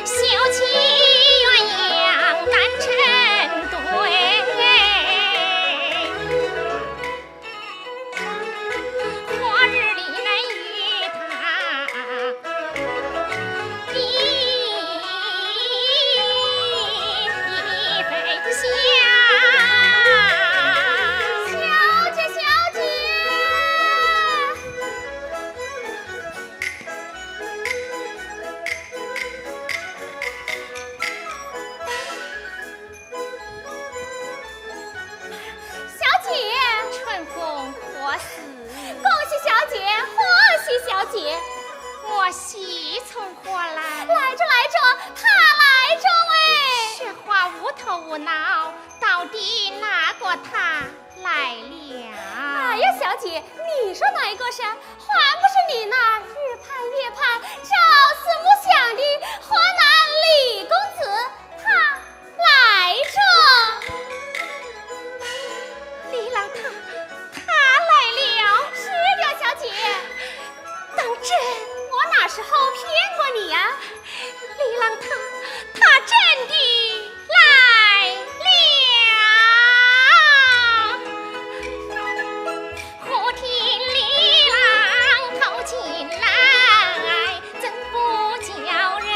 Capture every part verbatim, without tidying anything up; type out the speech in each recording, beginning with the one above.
小姐鸳鸯难成对，花儿里来与他比一分香。小姐，小姐。 小姐。春风何事？恭喜小姐，贺喜小姐。我喜从何来？来着，来着，他来着喂。说话无头无脑，到底哪个他来了？哎呀，小姐，你说哪一个是？还不是你那日盼夜盼、朝思暮想的河南李公子，他来着。李郎他，他来了。是的，小姐。当真？我哪时候骗过你呀？李郎他，他真的来了。忽听李郎跑进来，怎不叫人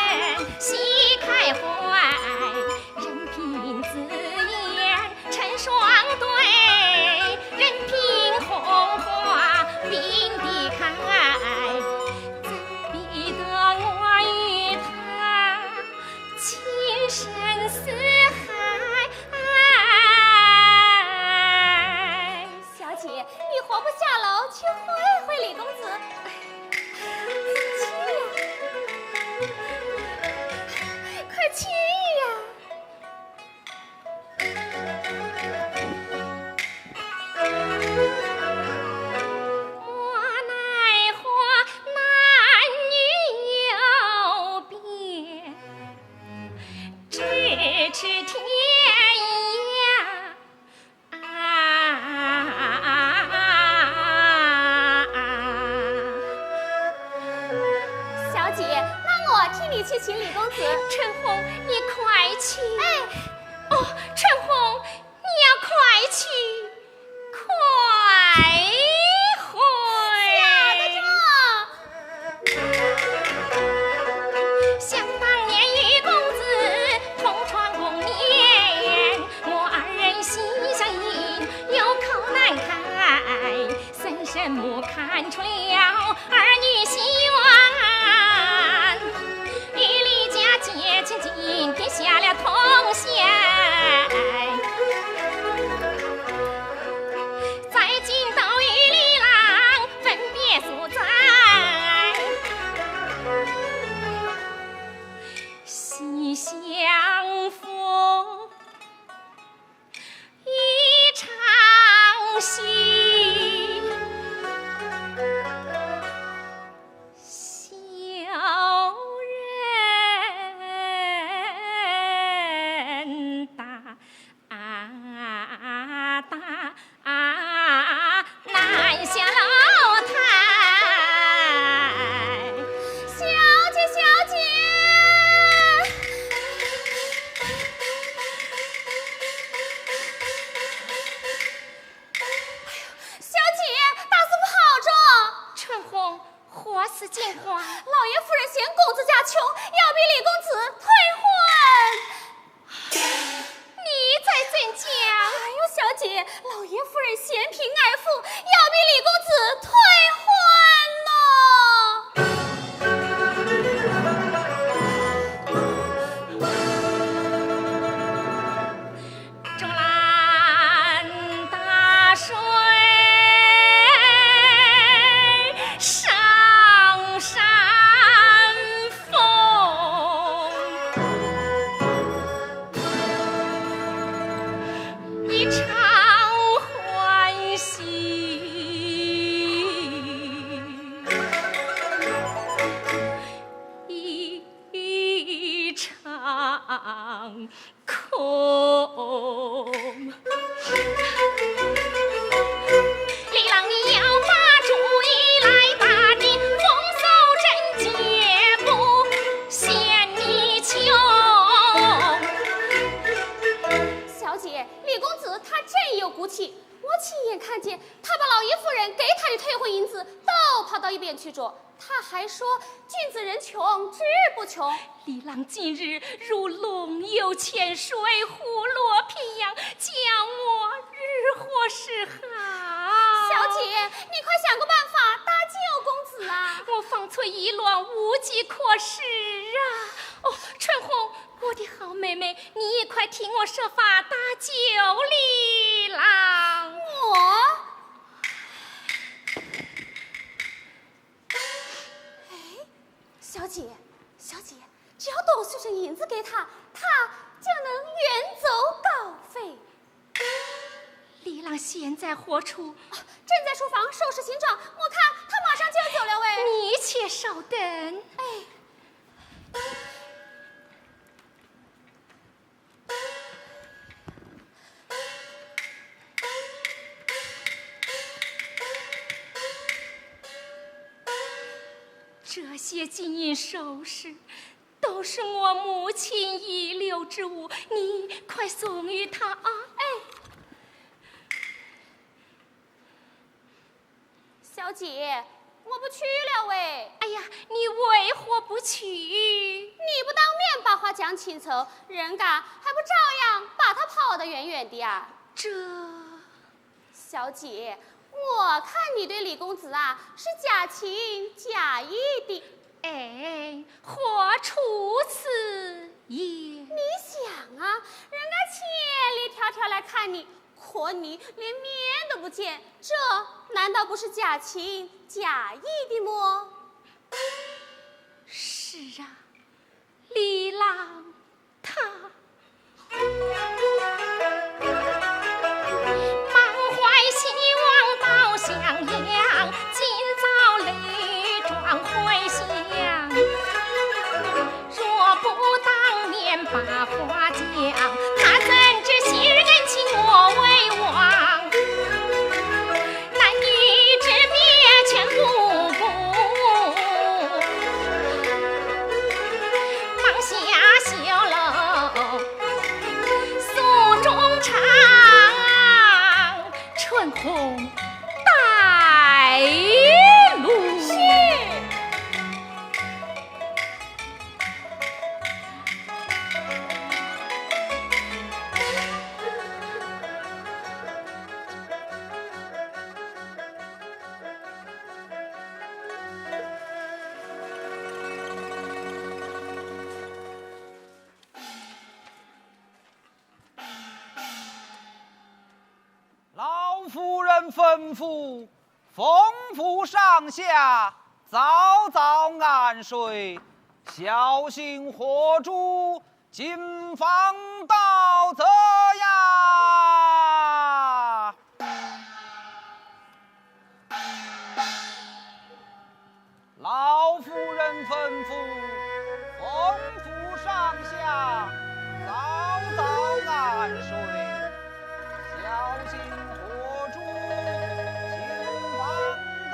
喜开怀？任凭紫烟成双对，任凭红花并蒂开，怎比得我与他情深似海？小姐，你何不下楼去会会李公子？去呀，快去呀！ 小姐，那我替你去请李公子。春红，你快去。哎。哦，春红，你要快去，快回。吓得着。李郎你要把主意来打定，风俗贞洁不嫌你穷。小姐，李公子他真有骨气，我亲眼看见他把老爷夫人给他的退婚银子都抛到一边去着。 他还说君子人穷志不穷。李郎今日如龙游浅水，虎落平阳，叫我如何是好？小姐，你快想个办法搭救公子啊！我方寸已乱，无计可施啊！哦，春红，我的好妹妹，你也快替我设法搭救李郎。我？ 哎，小姐，小姐，只要多送些银子给他，他就能远走高飞。李郎现在何处？啊，正在书房收拾行装，我看他马上就要走了喂。你且稍等。哎。 这些金银首饰都是我母亲遗留之物，你快送与她啊！哎， 小姐，我不去了喂。哎呀，你为何不去？你不当面把话讲清楚，人家还不照样把他抛得远远的呀？这……小姐，我看你对李公子啊，是假情假意的。哎，何出此言？你想啊，人家千里迢迢来看你， 可你连面都不见，这难道不是假情假意的么？是啊，李郎他……满怀希望到襄阳，今朝泪妆回乡。 若不当面把话讲，他怎知昔日恩情我未忘？男女之别全不顾，望下绣楼诉衷肠，春红带路。是。 老夫人吩咐，奉府上下早早安睡，小心火烛金榜到则呀。 老夫人吩咐，奉府上下早早安睡，小心火烛金榜到。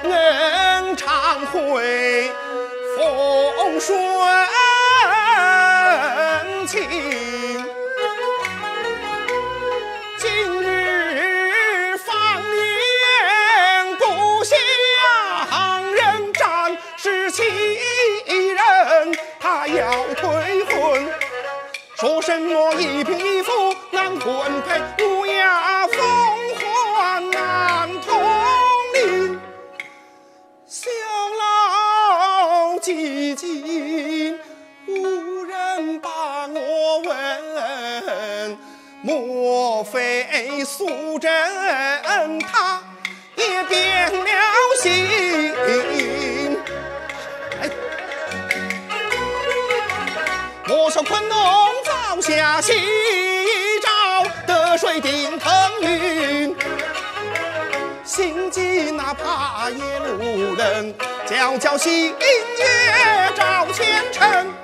恩常会风顺情。今日方言不向人传，是欺人，他要退婚。说什么一贫一富难婚配，我呀风华难同龄。 小老几经，无人把我问，莫非素贞她也变了心？哎。 我说昆农早下西照，得水定腾云。心急哪怕野路人，皎皎星夜照前程。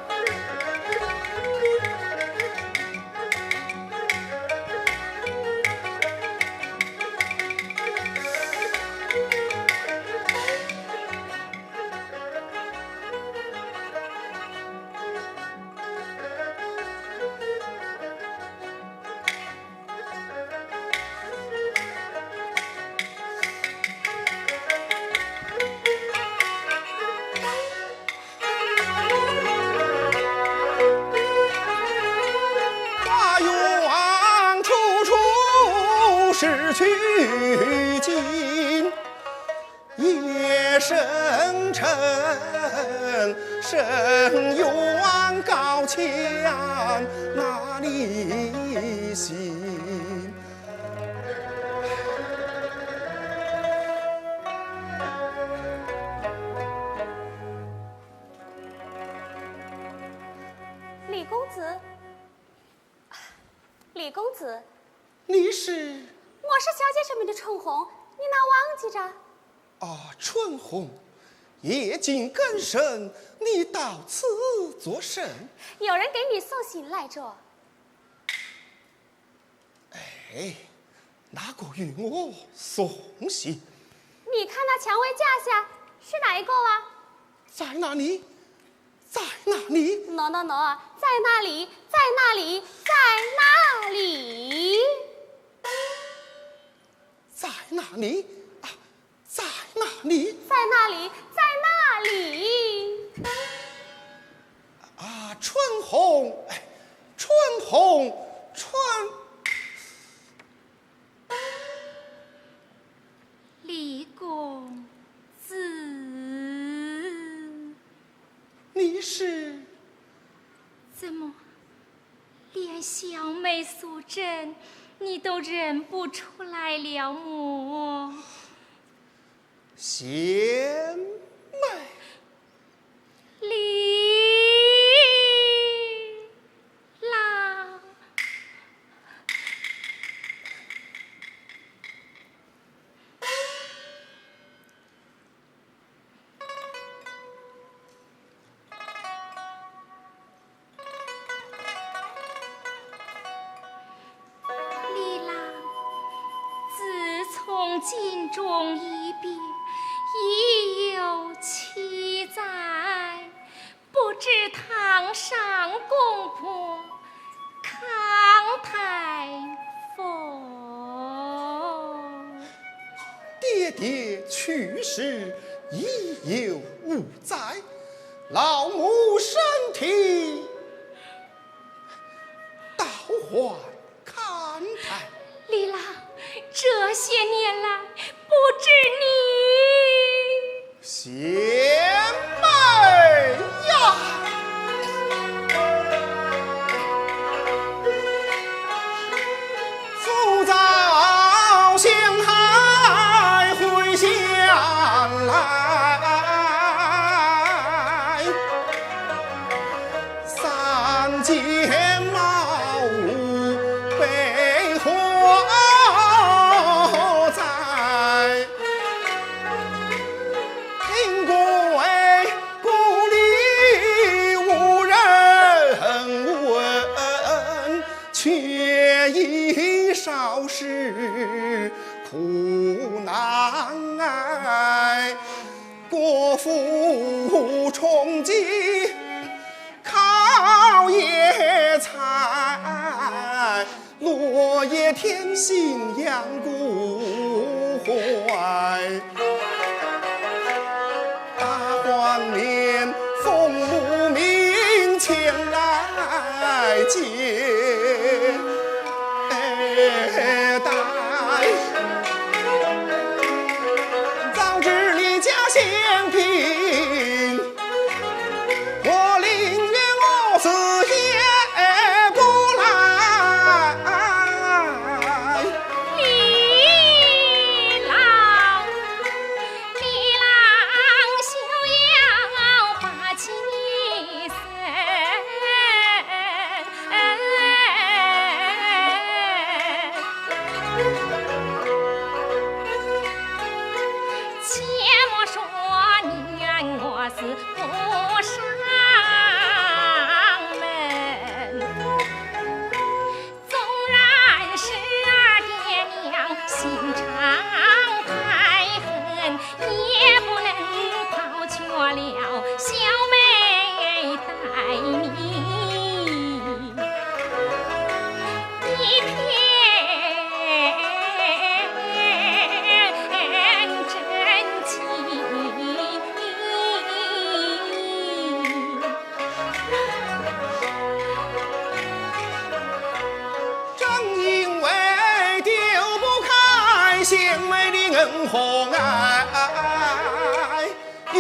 花园处处是取景。 夜深沉，深院高墙哪里行？李公子，李公子，你是？我是小姐身边的春红，你哪忘记着？ 啊，春红，夜静更深，你到此作甚？有人给你送信来着。哎，哪个与我送信？你看那蔷薇架下是哪一个啊？在哪里？在哪里？喏喏喏，在那里，在那里，在那里。 在哪里？啊，在哪里？在那里，在那里。啊，春红，哎，春红，春……李公子。你是？怎么， 连小妹素贞，你都认不出来了么？贤妹。李郎。 李郎，自从京中一别，已有七载，不知堂上公婆 康泰否？爹爹去世已有五载，老母身体倒还堪泰。李郎，这些年来，不知你 贤妹呀，浮躁心还会闲来，三更茅屋被火灾。府充饥，烤野菜，落叶添新阳谷怀。大荒年，风牧民前来接待。 早知你家乡贫，我宁愿饿死也不来。李郎，李郎，休要把气 且莫说你怨我是不上门，纵然是爹娘心肠太狠，也不能抛却了小妹待你。 一片真情。正因为丢不开贤妹的恩和爱， 与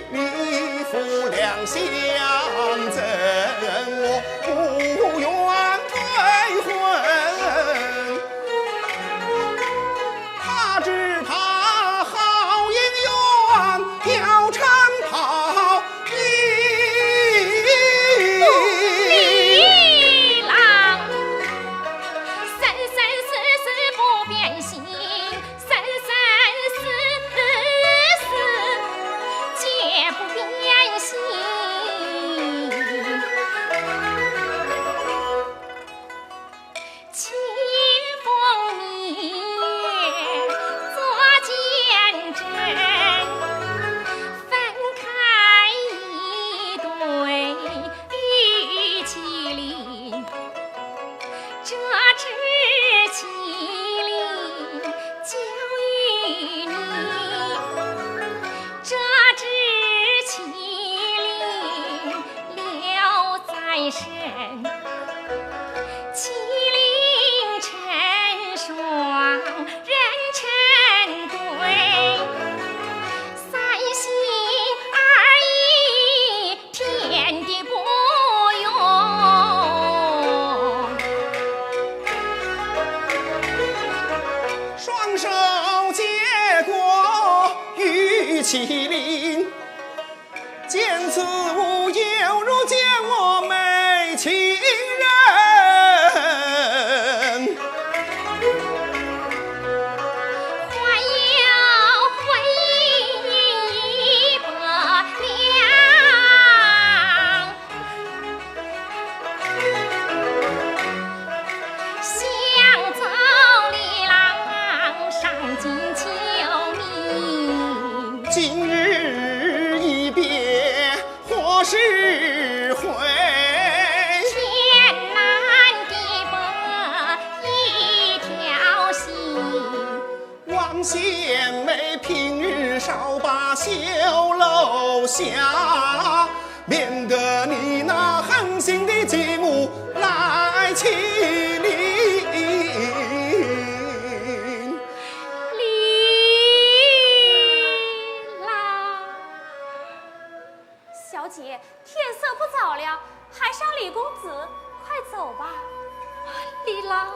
你父两相赠，我不愿退婚。怕只怕好姻缘要成泡影。李郎，生生死死不变心， 生生死死皆不变心。清风明月做见证，分开一对 玉麒麟，这只麒麟交与你，这只麒麟留在身。麒麟成双人成对，三心二意 天地不容。双手接过玉麒麟，见此物犹如见我妹亲人。 还有回音一百两，想做李郎赏金求名。今日一别 何时回？天南地北一条心。望贤妹平日少把羞露下，免得你那狠心的继母来欺凌。李郎。 小姐，天色不早了，还是要李公子快走吧。李郎。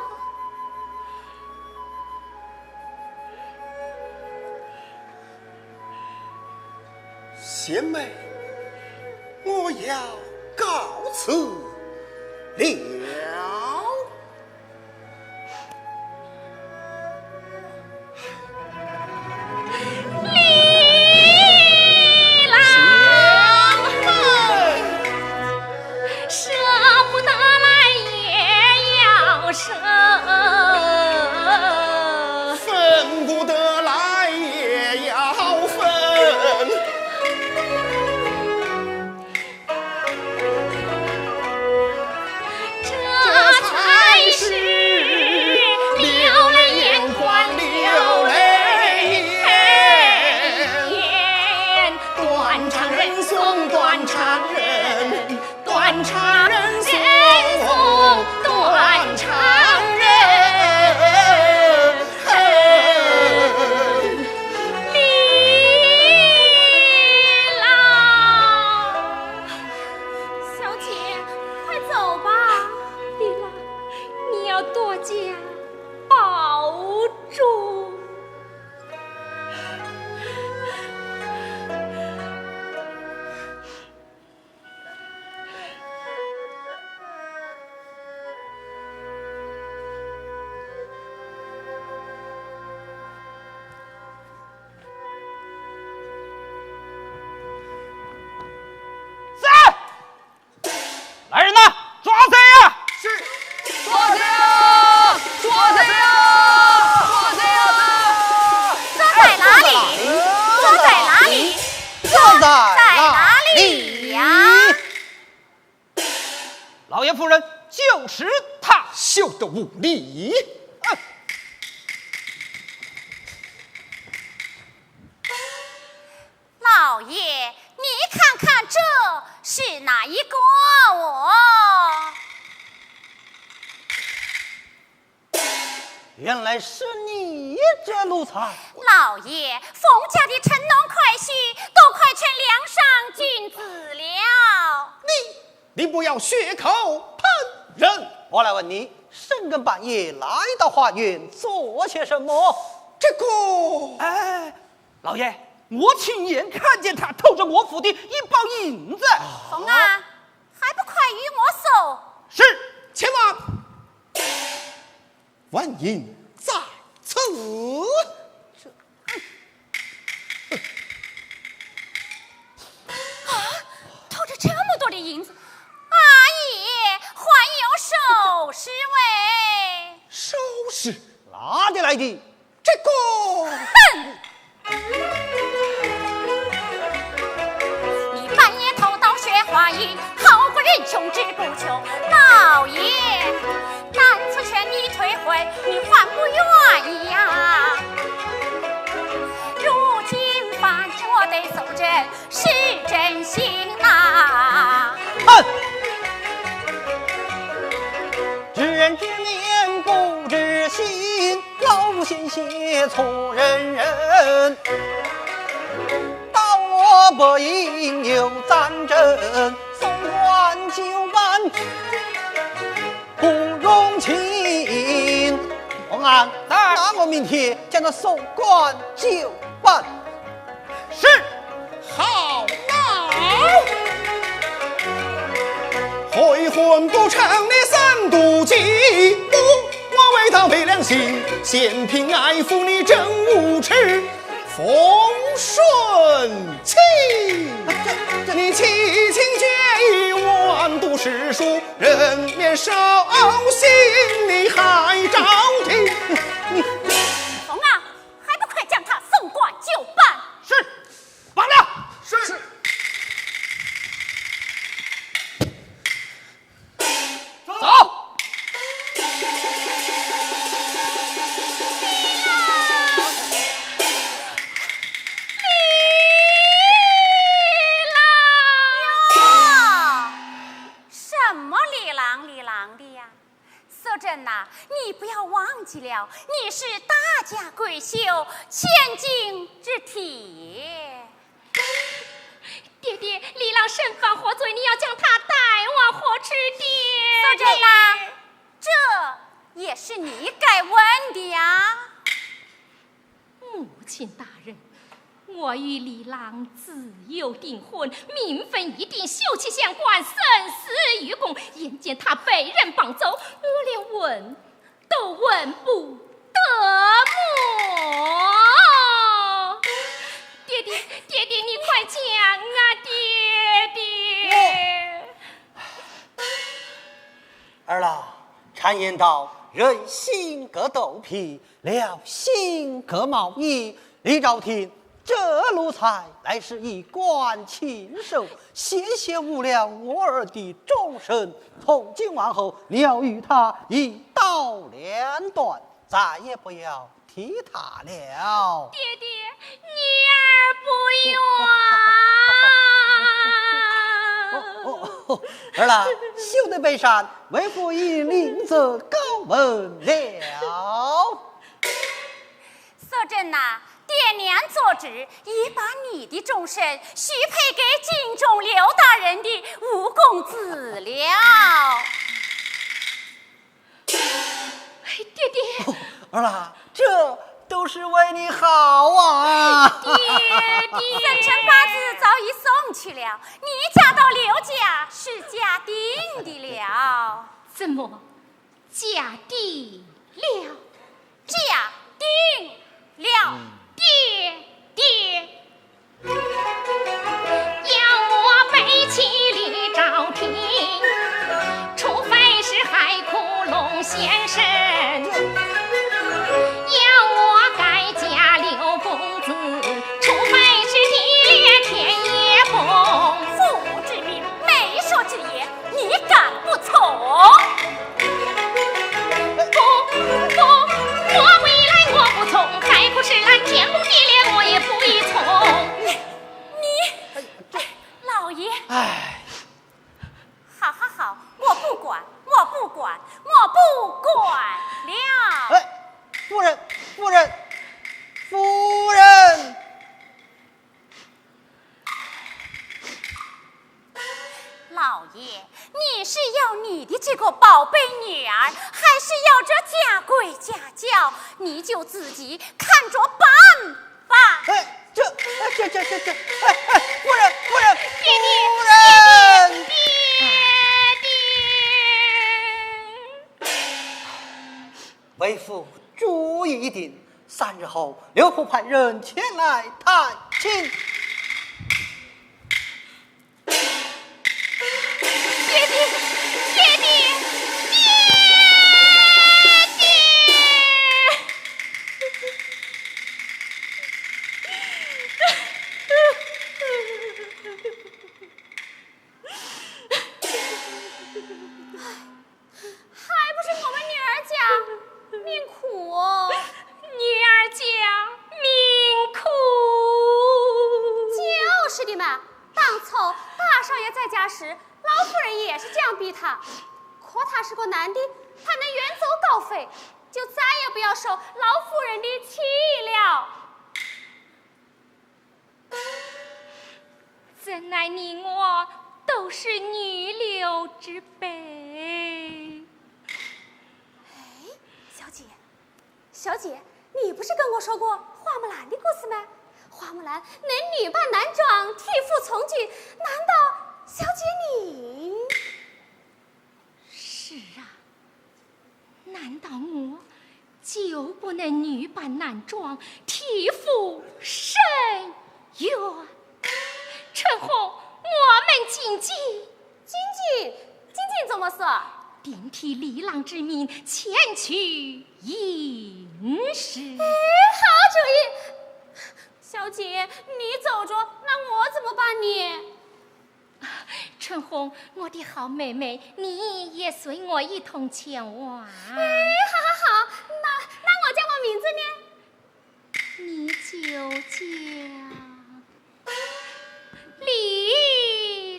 贤妹，我要告辞了。 李郎，舍不得来也要舍，分不得来也要分。无礼。啊！老爷，你看看这是哪一个哦？ 原来是你这奴才。老爷，冯家的陈农快婿都快成梁上君子了。你，你不要血口喷人。我来问你，深更半夜来到花园做些什么？这个……哎，老爷，我亲眼看见他偷着我府的一包银子。冯啊，还不快与我搜？是。且慢。 纹银在此。啊，偷着这么多的银子，阿爷，还有首饰喂。首饰？哪里来的？这个……哼！ 你半夜偷盗雪花银，好个人穷志不穷。老爷，当初劝你退回，你还不愿意呀？如今发现我对素贞是真心呐。哼！知人知面不知心， 老夫险些错认人，把我白银又斩成，送官究办不容情。王安，在。那我明天将他送官究办。 是。好啊！悔婚不成你三度计，不，我为道昧良心，嫌贫爱富你真无耻。风顺起，你七情决意，完读诗书，人面兽心，你还着急？你，你，冯啊， 还不快将他送官究办！是，办了。是。走。李郎！哟，什么李郎李郎的呀？ 素贞呐，你不要忘记了，你是大家闺秀，千金之体。爹爹，李郎身犯何罪？你要将他带往何处的？素贞呐，这也是你该问的呀。 母亲大人，我与李郎自幼订婚，名分已定，休戚相关，生死与共，眼见他被人绑走，我连问都问不得么。爹爹，爹爹，你快讲啊，爹爹！儿啊，常言道，人心隔肚皮， 了心隔茅坑。李昭听，这奴才乃是一官禽兽，险些误了我儿的终身。从今往后，你要与他一刀两断，再也不要提他了。爹爹，女儿不愿。哦，哦，哦，儿啊，休得悲伤，为父已领这诰文了。 素贞呐，爹娘做主，已把你的终身许配给京中刘大人的吴公子了。爹爹，哦，儿啊，这都是为你好啊。爹爹，生辰八字早已送去了，你嫁到刘家是假定的了。怎么？ 假定了。假定了。爹爹，要我背弃李昭听，除非是海枯龙先生；要我改嫁刘公子，除非是地裂天也崩。父母之命，媒妁之言， 你敢不从？爷，你是要你的这个宝贝女儿，还是要这家规家教？你就自己看着办吧。哎，这，哎，这，这，这，这，哎，哎，夫人，夫人，爹爹，夫人。爹爹，爹爹。为父主意已定，三日后刘府派人前来探亲。 爹爹，爹爹，爹爹！还不是我们女儿家命苦。女儿家命苦。就是的嘛，当初大少爷在家时，老夫人也是这样逼他，可他是个男的，他能远走高飞，就再也不要受老夫人的气了。 怎奈你我都是女流之辈。哎，小姐，小姐，你不是跟我说过花木兰的故事吗？花木兰能女扮男装，替父从军，难道小姐你？是啊，难道我 就不能女扮男装，替父伸冤？春红，我们进京。进京？进京怎么说？顶替李郎之命前去应试。哎，好主意！小姐，你走着，那我怎么办呢？ 春红，我的好妹妹，你也随我一同前往。哎，好好好，那，那我叫么名字呢？你就叫李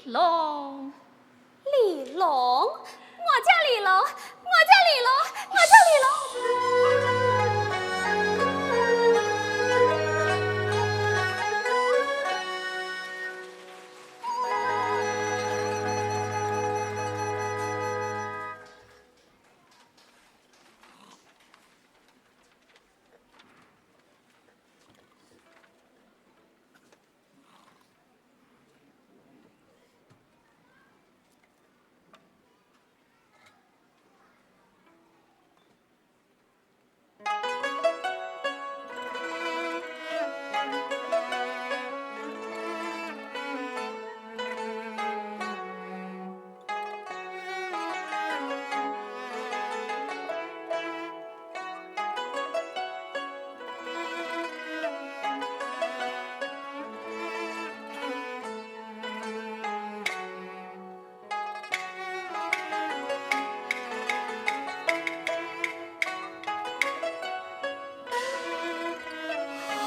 龙。李龙？我叫李龙，我叫李龙，我叫李龙。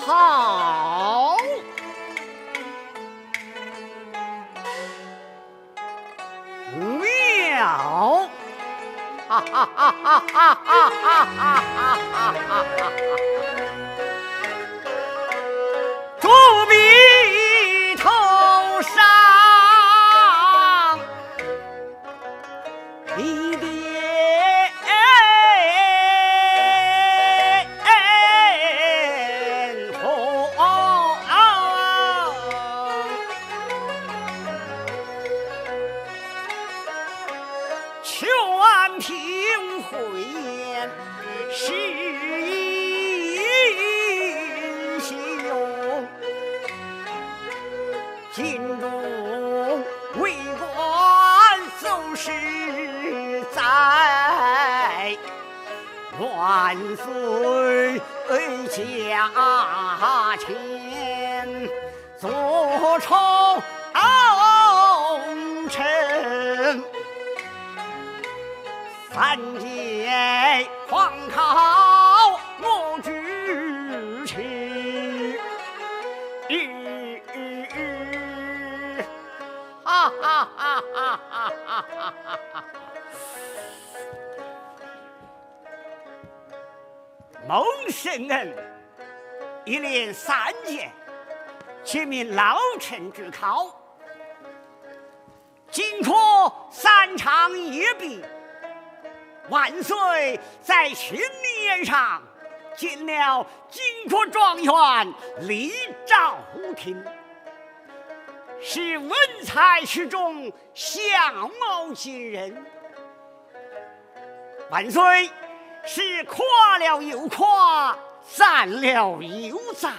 好，妙，哈哈哈哈哈哈哈哈哈哈哈！竹笔头上 一点火。全凭慧眼识英雄。 精忠为国数十载，万岁驾前坐冲城。 三界荒草我举起。哈哈哈哈哈哈哈哈哈！孟圣人一连三年，皆命老臣主考。荆轲三场一比，万岁在巡礼宴上进了荆轲状元，力照胡听，是文才出众，相貌惊人。万岁是夸了又夸，赞了又赞。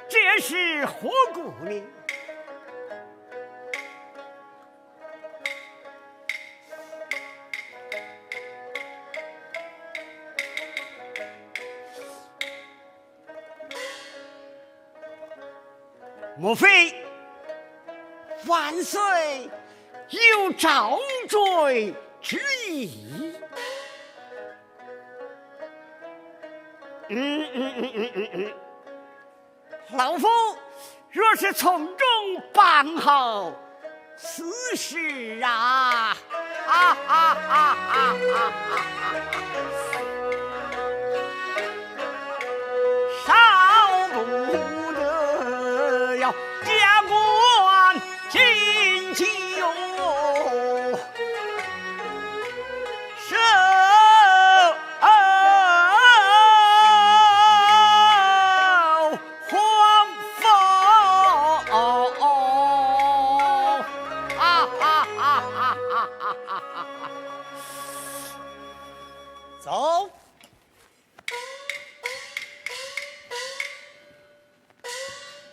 这是何故呢？莫非万岁有招赘之意？ 嗯嗯嗯嗯嗯嗯，老夫若是从中办好此事啊，啊啊啊啊啊啊！少不得要加官进爵哟。 走。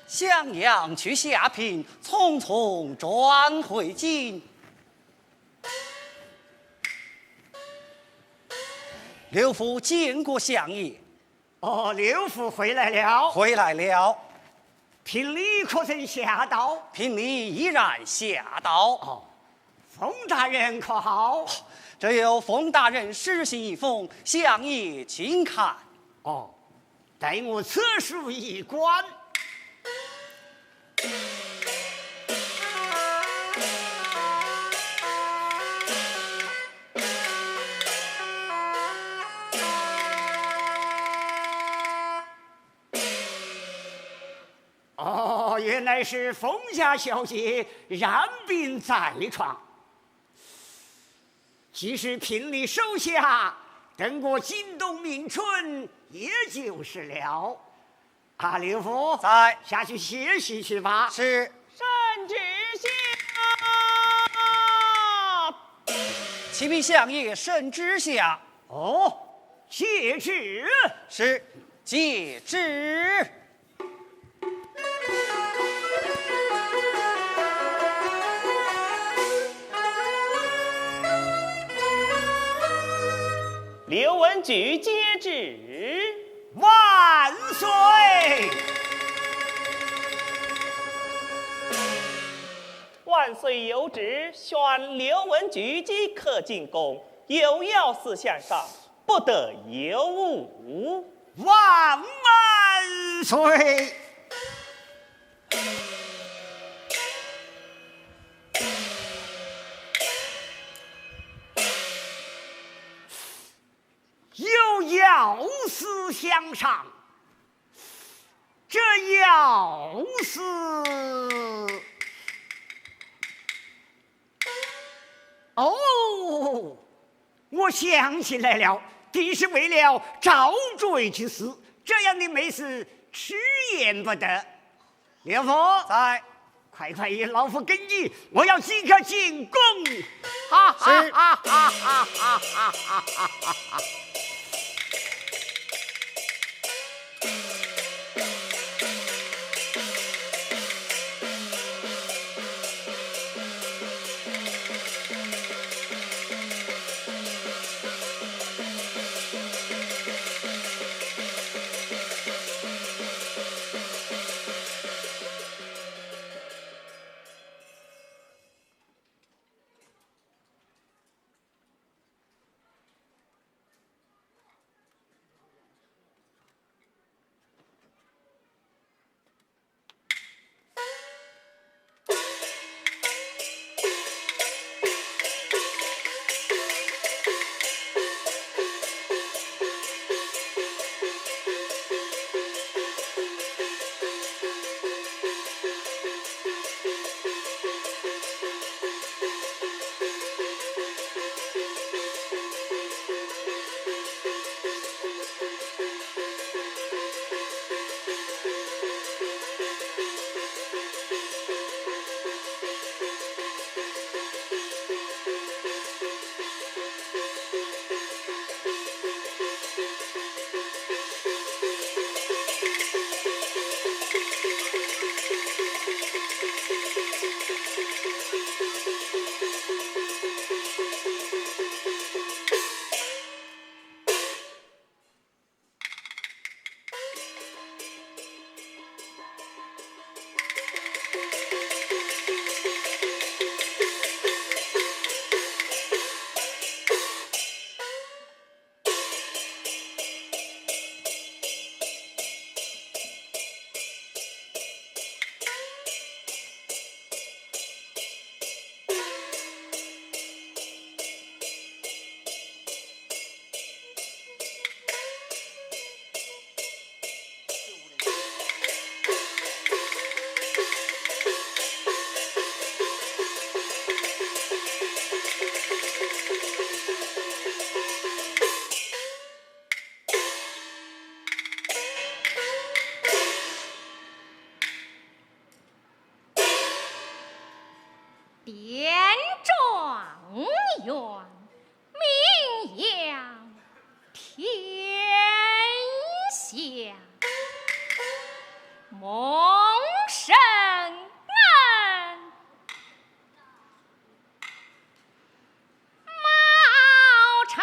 襄阳去下聘，匆匆转回京。刘福见过相爷。 哦，刘福回来了。回来了。聘礼可曾下到？聘礼已然下到。哦，封大人可好？这有封大人诗信一封，相爷请看。哦，待我侧书一观。 哦，原来是封家小姐染病在床。既是聘礼收下，等过今冬明春也就是了。啊，刘福，在。下去歇息去吧。是。圣旨下。启禀相爷，圣旨下。哦，接旨。是，接旨。 刘文举接旨。万岁！万岁有旨，宣刘文举即刻进宫，有要事相商，不得有误。万万岁！ 有要事相商，这要事……哦，我想起来了，定是为了招赘之事，这样的美事迟延不得。 刘福，在。快快与老夫更衣，我要即刻进宫。哈哈哈哈哈哈哈哈哈哈哈！点状元，名扬天下。孟生人，冒茶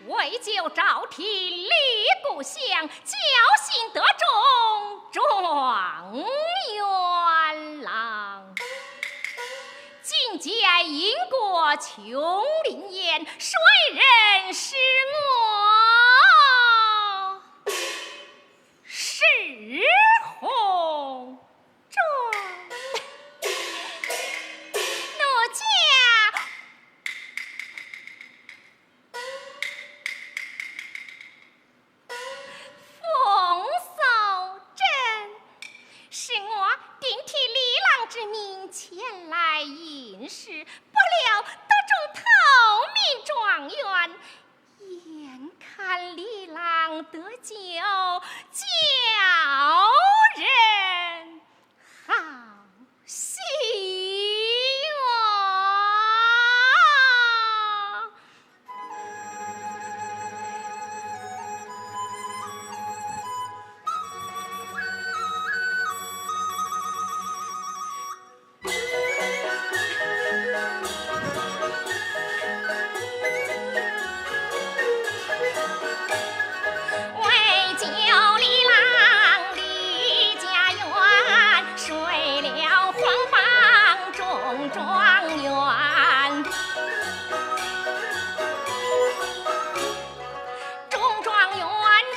为救朝廷立故乡，侥幸得中状元郎。进见鄢国琼林县，谁人是我？史弘。 这奴家冯素贞，是我顶替李郎之命前来应试，不料得中头名状元， 眼看李郎得救，叫人好喜哟。 为救李郎离家园，睡了黄榜中状元。中状元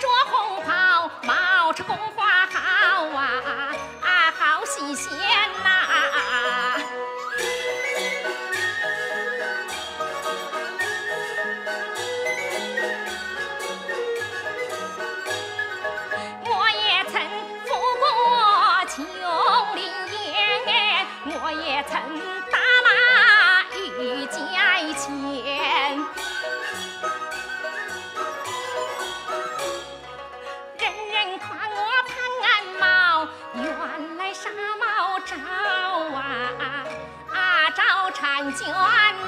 着红袍，冒着红花好啊，啊，好新鲜呐。 我也曾赴过琼林县，我也曾打马御街前。人人夸我潘安茂，原来纱帽照啊。 啊，赵婵娟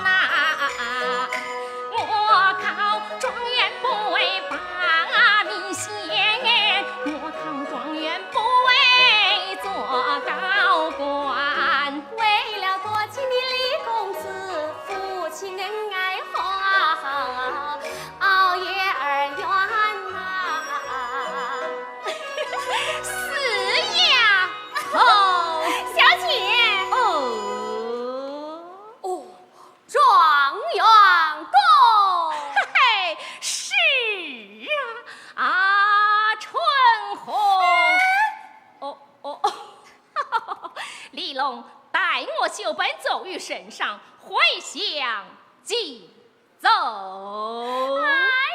呐，我考状元不为拔名先，我考状元不为做高官。为了多情的李公子，夫妻恩爱好，熬夜而怨呐。是呀，哦，小姐。哦。 哦，状元公。嘿嘿，是啊，啊，春红。哎。哦，哦，哦。李郎，待我袖本奏于圣上，回乡即走。哎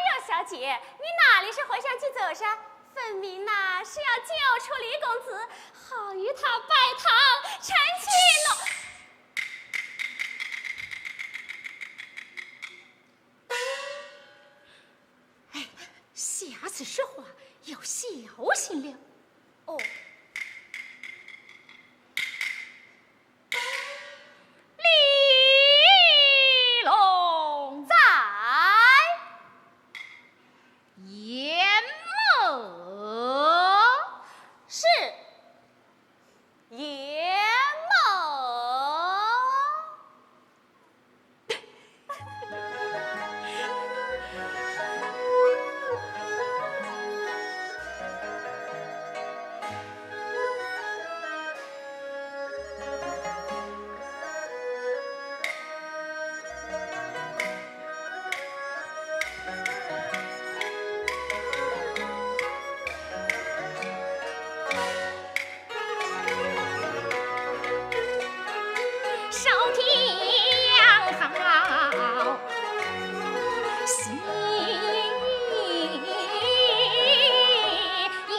呦，小姐，你哪里是回乡即走噻？分明呐是要救出李公子，好与他拜堂成亲喽。哎，下次说话要小心了。哦。李郎。在。鄢谋。是。 鄢谋。喜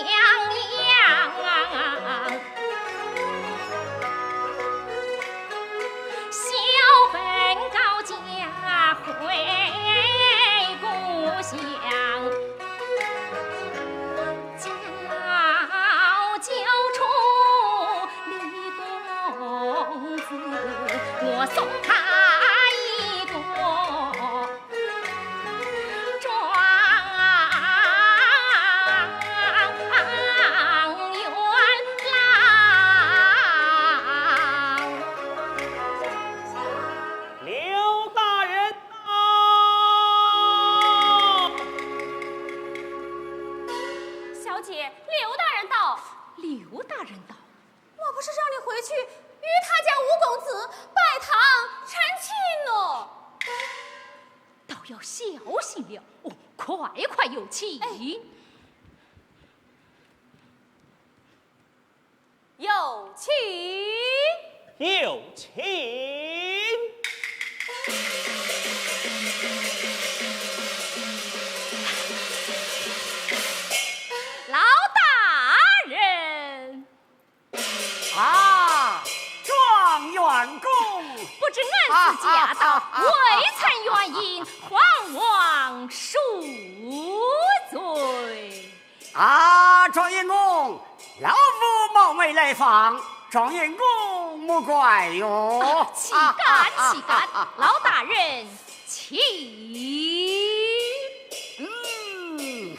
洋洋。小本高家回故乡，家老救出李公子，我送他一个 状元郎。刘大人到。小姐，刘大人到。刘大人到？我不是让你回去与他家吴公子拜堂成亲了？ 倒要小心了。哦，快快有请。哎。有请。有请。老大人。 啊，状元公。不知俺自驾到，未曾远迎，还望恕罪。啊，状元公，老夫冒昧来访，状元公莫怪哟。啊，岂敢，岂敢，老大人请。嗯。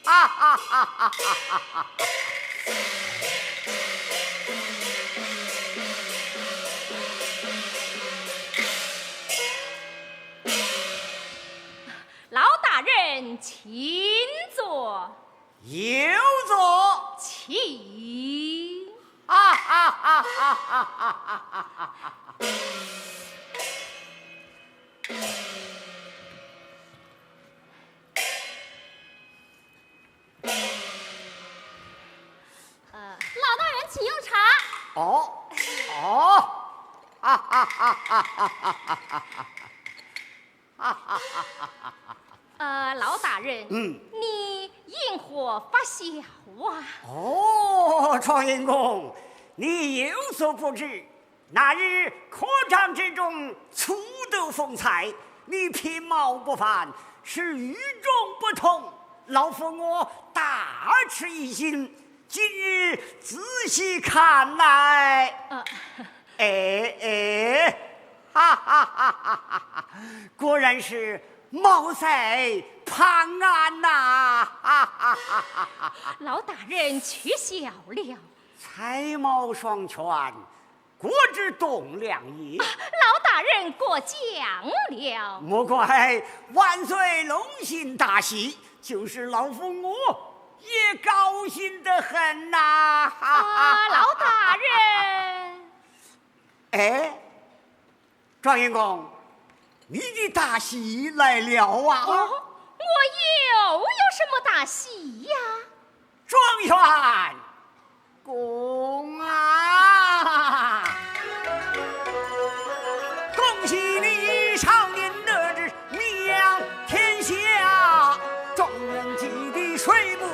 哈哈哈哈哈哈！老大人请坐。有座。请。哈哈哈哈哈哈哈！ 呃，老大人请用茶。哦，哦，哈哈哈哈哈哈！呃，老大人，嗯。你因何发笑啊？哦，状元公，你有所不知， 那日科场之中，初得风采，你品貌不凡，是与众不同。老夫我大吃一惊，今日仔细看来，呃。哎，哎，哈哈哈哈哈哈，果然是貌赛潘安呐，哈哈哈哈哈哈。老大人取笑了。才貌双全， 果之栋梁也。啊，老大人过奖了。莫怪，万岁龙心大喜，就是老夫我也高兴得很呐。啊，老大人。哎，状元公，你的大喜来了啊？哦，我又有什么大喜呀？ 状元公啊，恭喜你少年得志名扬天下，状元及第水陆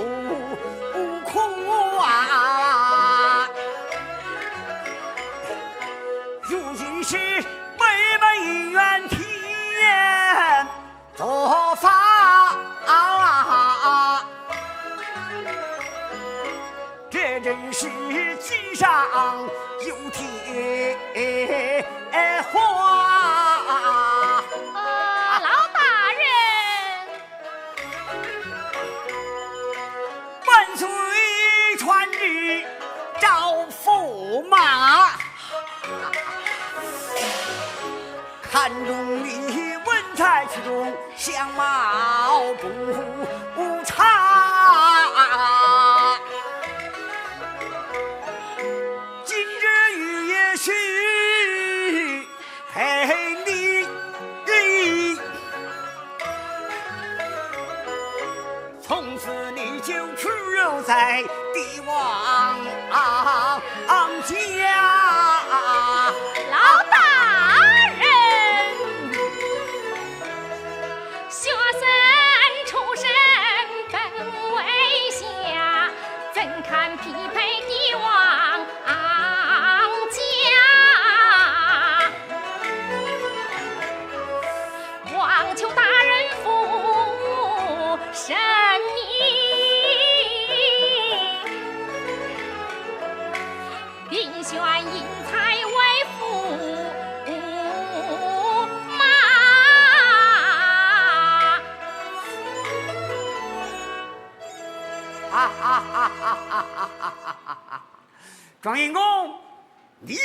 无苦啊。如今是妹妹远天 做法，这真是锦上有添花。呃，老大人。万岁传旨招驸马。 看中你文才出众，相貌不差。今日与夜许配你， 从此你就出入在帝王家。老大人。学生出身本为下，怎堪匹配帝王家？望求大人抚圣明，并选英才为驸马。哈哈哈哈哈哈哈哈哈！状元公，你就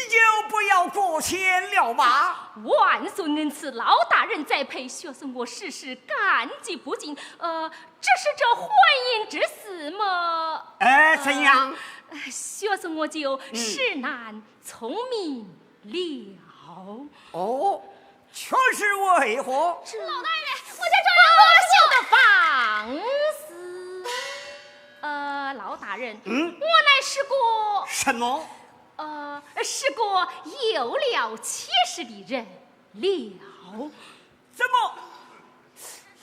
不要过谦了吧。万岁恩赐，老大人栽培，学生我世世感激不尽。呃，只是这婚姻之事嘛，哎，怎样？呃，学生我就嗯。是难从命了。哦， 却是为何？老大人，我家状元公……小的放肆。呃，老大人，嗯？我乃是个……什么？呃，是个有了妻室的人了。怎么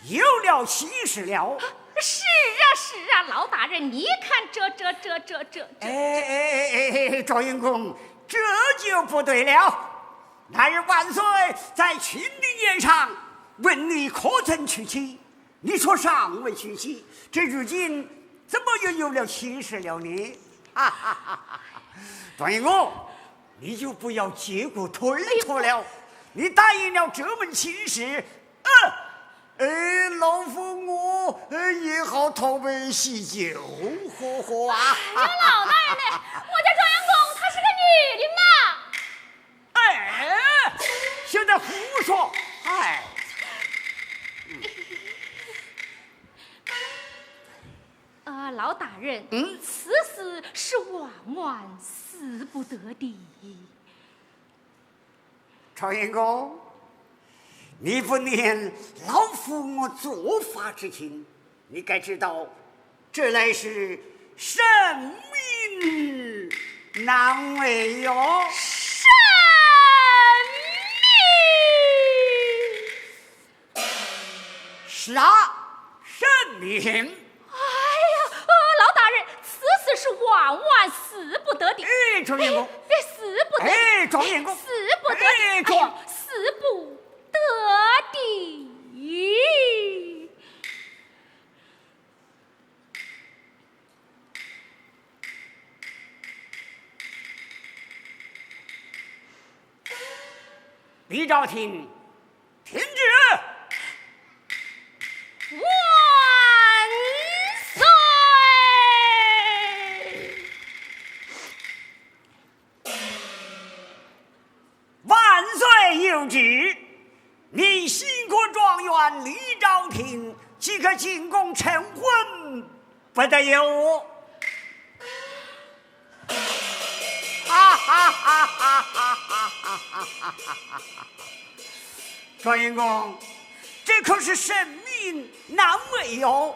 又了妻室了？是啊，是啊，老大人，你看这，这，这，这，这，这……哎，哎，哎，哎，哎，状元公，这就不对了。 那日万岁在乾陵宴上问你可曾娶妻，你说尚未娶妻，这如今怎么又有了妻室了呢？哈哈哈哈！状元公，你就不要借故推脱了。你答应了这门亲事，呃，哎，老夫我，呃，也好讨杯喜酒喝喝啊。哎呀，老大人呢？我家状元公她是个女的嘛。 哎，现在胡说！哎，啊，老大人，嗯？此事是万万使不得的。状元公，你不念老夫我做法之情， 你该知道，这乃是圣明难违哟。圣明？是啊，圣明。哎呀，呃，老大人，此事是万万使不得的。哎，状元公。哎，使不得的。哎，状元公。使不得的。哎，状……哎呦，使不得的。 李昭廷，听旨。万岁！ 万岁有旨，你新科状元李昭廷即刻进宫成婚，不得有误。哈哈哈哈哈哈！状元公，这可是圣明难违哟。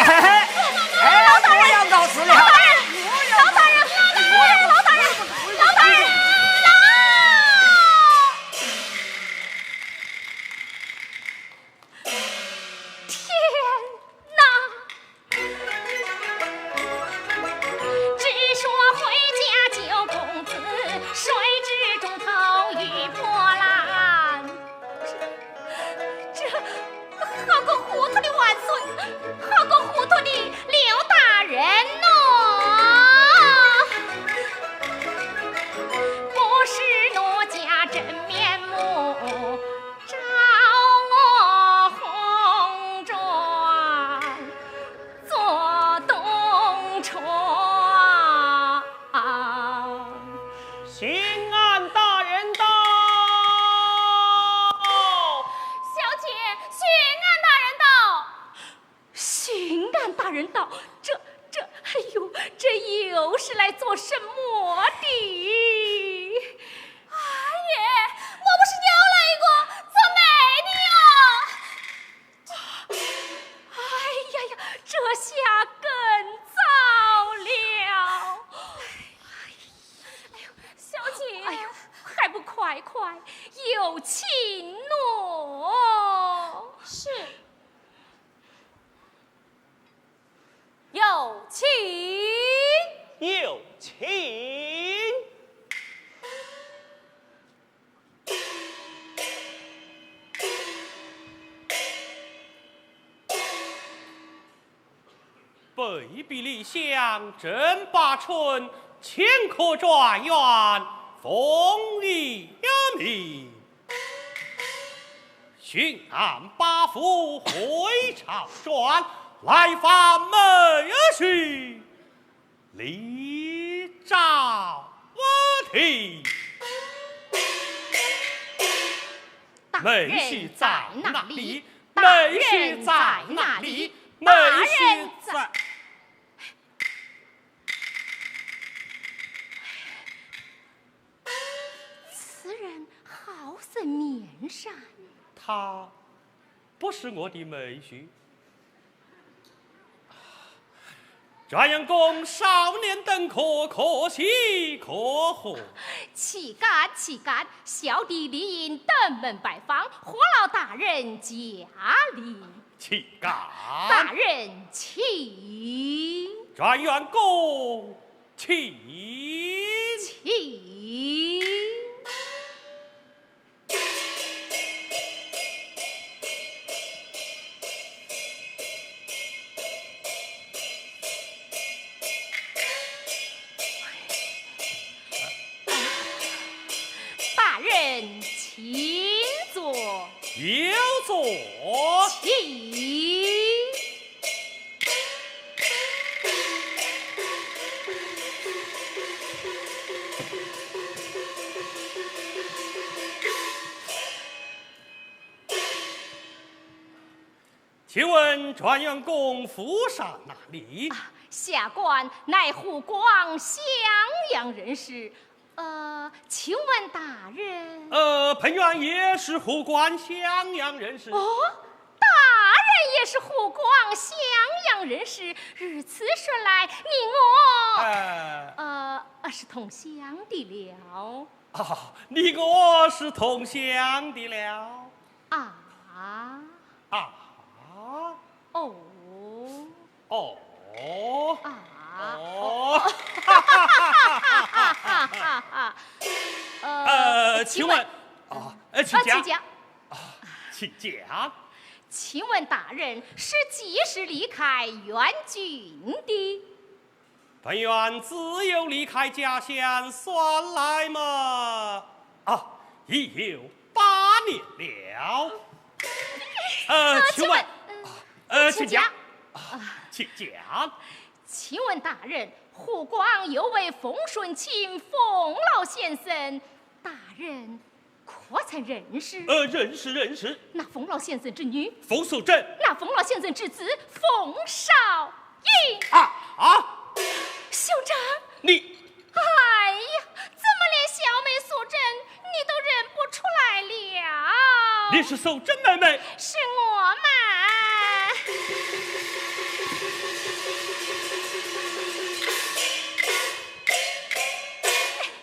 哎，哎，我要告辞了。老大人，老大人，老大人，老大人，老大人，老大人，老大人，老大人！天哪！ 只说回家救公子，谁知中途遇破难。这，这，好个糊涂的万岁，好个糊涂的刘大人呐！不识奴家真面目，召我红妆 做东床。巡按大人到。小姐，巡按大人到。巡按大人到，这，这，哎呦，这又是来做什么的？哎呀，我不是叫了一个做媒卑鄙李相，镇八村，前科状元，封一名。巡按八府，回朝转，来访门讯， 李昭听。大人在哪里？门讯在哪里？门讯在哪里？大人在……门讯在……此人好生面善。他不是我的门讯。 状元公少年登科，可喜可贺。岂敢岂敢，小弟理应登门拜访，何劳大人驾临。岂敢。大人请。状元公请。请。 大人请坐。有座。请。 请问状元公府上哪里？啊，下官乃湖广襄阳人氏。呃，请问大人？呃，本院也是湖广襄阳人氏。哦，大人也是湖广襄阳人氏，如此说来，你我……呃。呃，呃，是同乡的了。啊，你我是同乡的了。 啊。啊。哦。哦。啊。哦。呃，呃，请问，请问……啊，呃，请讲。啊，请讲。啊，请讲。请问大人是几时离开沅郡的？ 本院自幼离开家乡算来嘛，啊，已有八年了。呃，呃，请问……请问……呃，请讲。请讲。啊，请讲。请问大人，湖广有位冯顺卿冯老先生，大人 可曾认识？呃，认识，认识。那冯老先生之女？冯素贞。那冯老先生之子冯绍英。啊，啊。兄长。你……哎呀，怎么连小妹素贞你都认不出来了？你是素贞妹妹？是我嘛。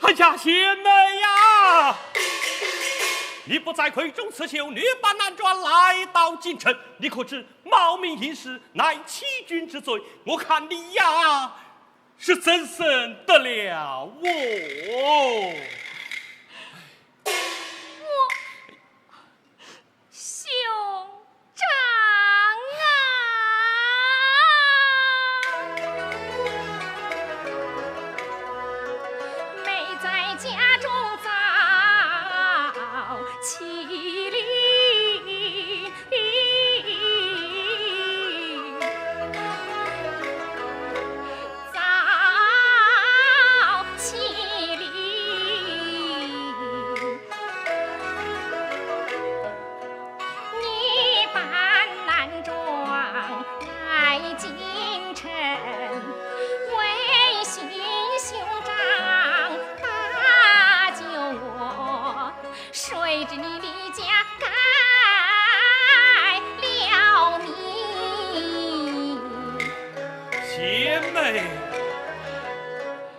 哎呀，贤妹呀！你不在闺中刺绣女扮男装来到京城，你可知冒名行事乃欺君之罪？我看你呀，是怎生得了哦？我…… 兄长啊！贤妹，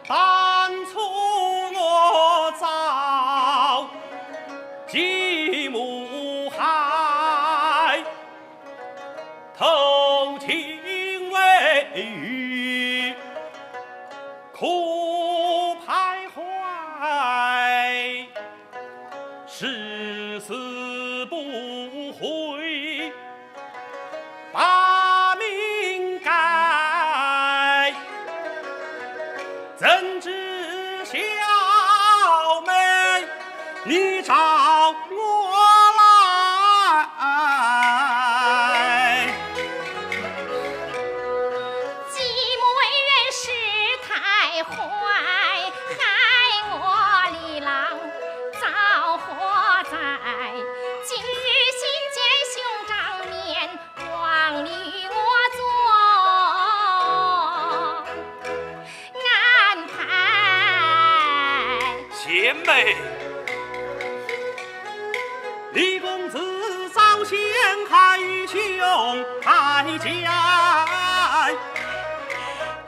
当初我早既谋害，投情未遇，苦徘徊，誓死不悔，把命改。李公子早先害兄害家，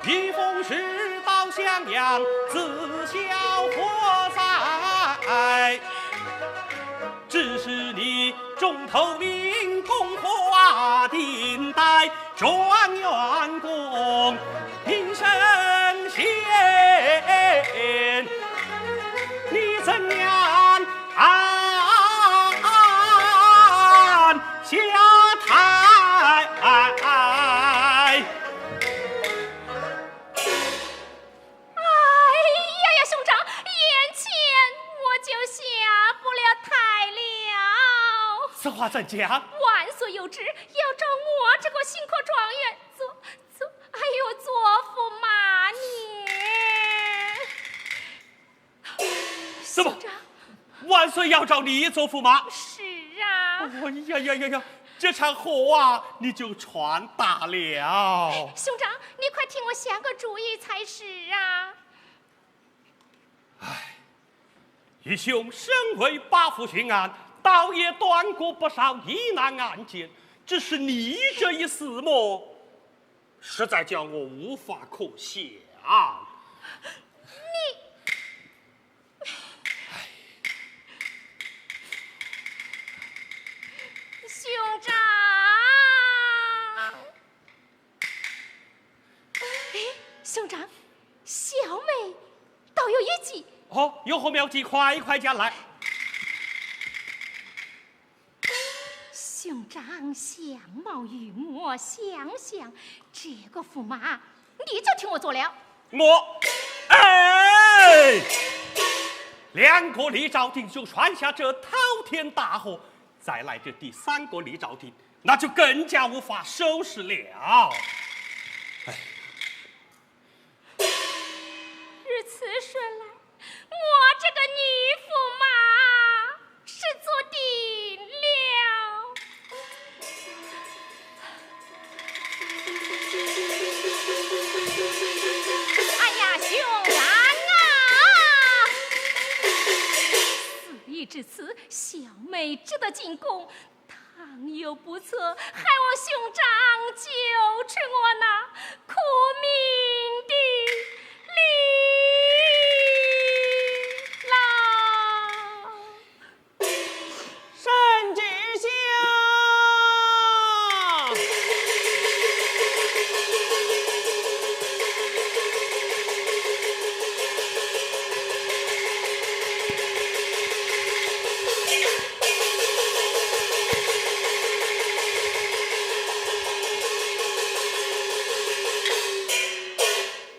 一封诗到襄阳，自销火灾。只是你中头名，功华顶戴 状元功名升仙，你怎样下台？哎呀呀，兄长，眼前我就下不了台了。此话怎讲？万岁有旨，要召我这个新科状元做，做，哎呦，做驸马呢。怎么？兄长。万岁要召你做驸马？是啊。哎呀呀呀呀，这场祸啊，你就闯大了。兄长，你快替我想个主意才是啊。唉，愚兄身为八府巡按，倒也断过不少疑难案件，只是你这一死么，实在叫我无法可想。你，兄长。 哎，兄长，小妹倒有一计。哦，有何妙计？快快讲来。兄长，相貌与我相像，这个驸马，你就替我做了。我，哎，两个李兆廷就闯下这滔天大祸，再来这第三个李兆廷， 那就更加无法收拾了。哎，如此说来，我这个女驸马是做定了。哎呀，兄长啊！事已至此，小妹只得进宫， 倘有不测，还望兄长救出我那苦命的李郎。圣旨下。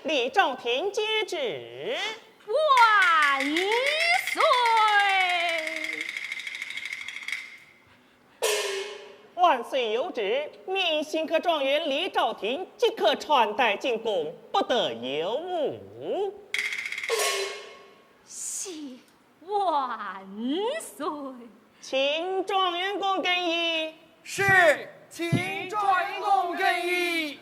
李兆廷接旨。万岁！万岁有旨，命新科状元李兆廷即刻穿戴进宫，不得有误。谢 万岁！请状元公更衣。是，请状元公更衣。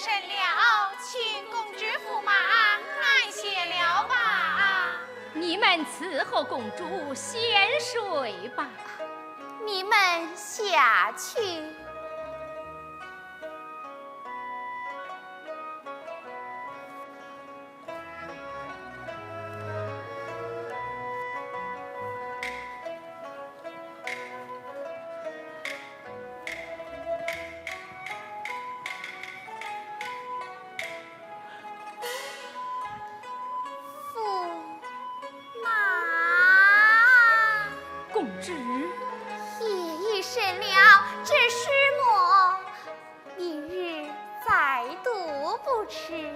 甚了，请公主驸马安歇了吧。你们伺候公主先睡吧。你们下去。驸马。公主。夜已深了，这诗末，明日再读不迟。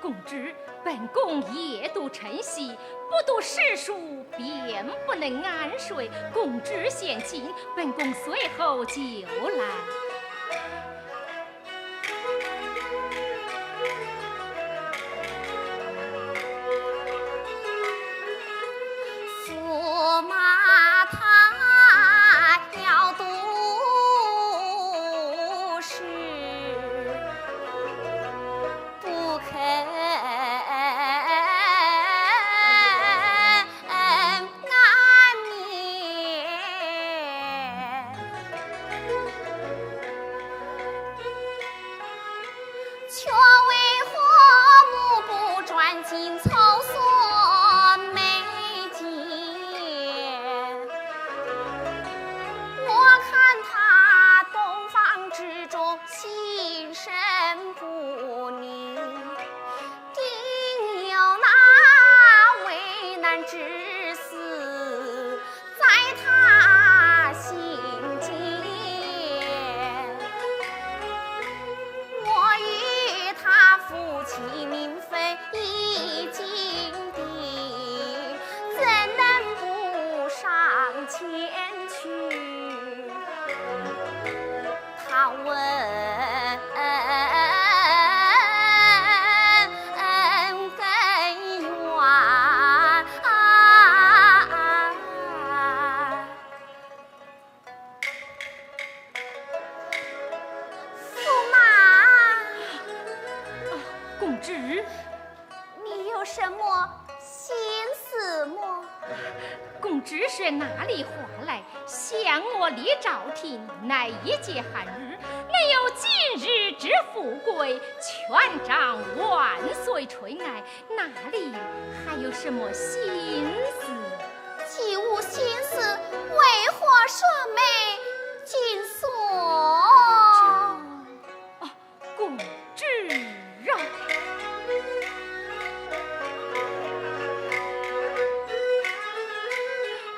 公主，本宫夜读晨习，不读诗书，便不能安睡。公主先寝，本宫随后就来。驸马他要读诗，不肯安眠。却为何目不转睛，愁锁眉间？我看他洞房之中心神不宁， 定有那为难之事在他心间。我与他夫妻名分已经定，怎能不上前去？ 他问更远。驸马。啊，公主。 你有什么心事么？公主说哪里话来？想我李昭廷，乃一介寒儒，能有今日之富贵，全仗万岁垂爱，哪里还有什么心事？既无心事，为何双眉紧锁？啊， 公主啊，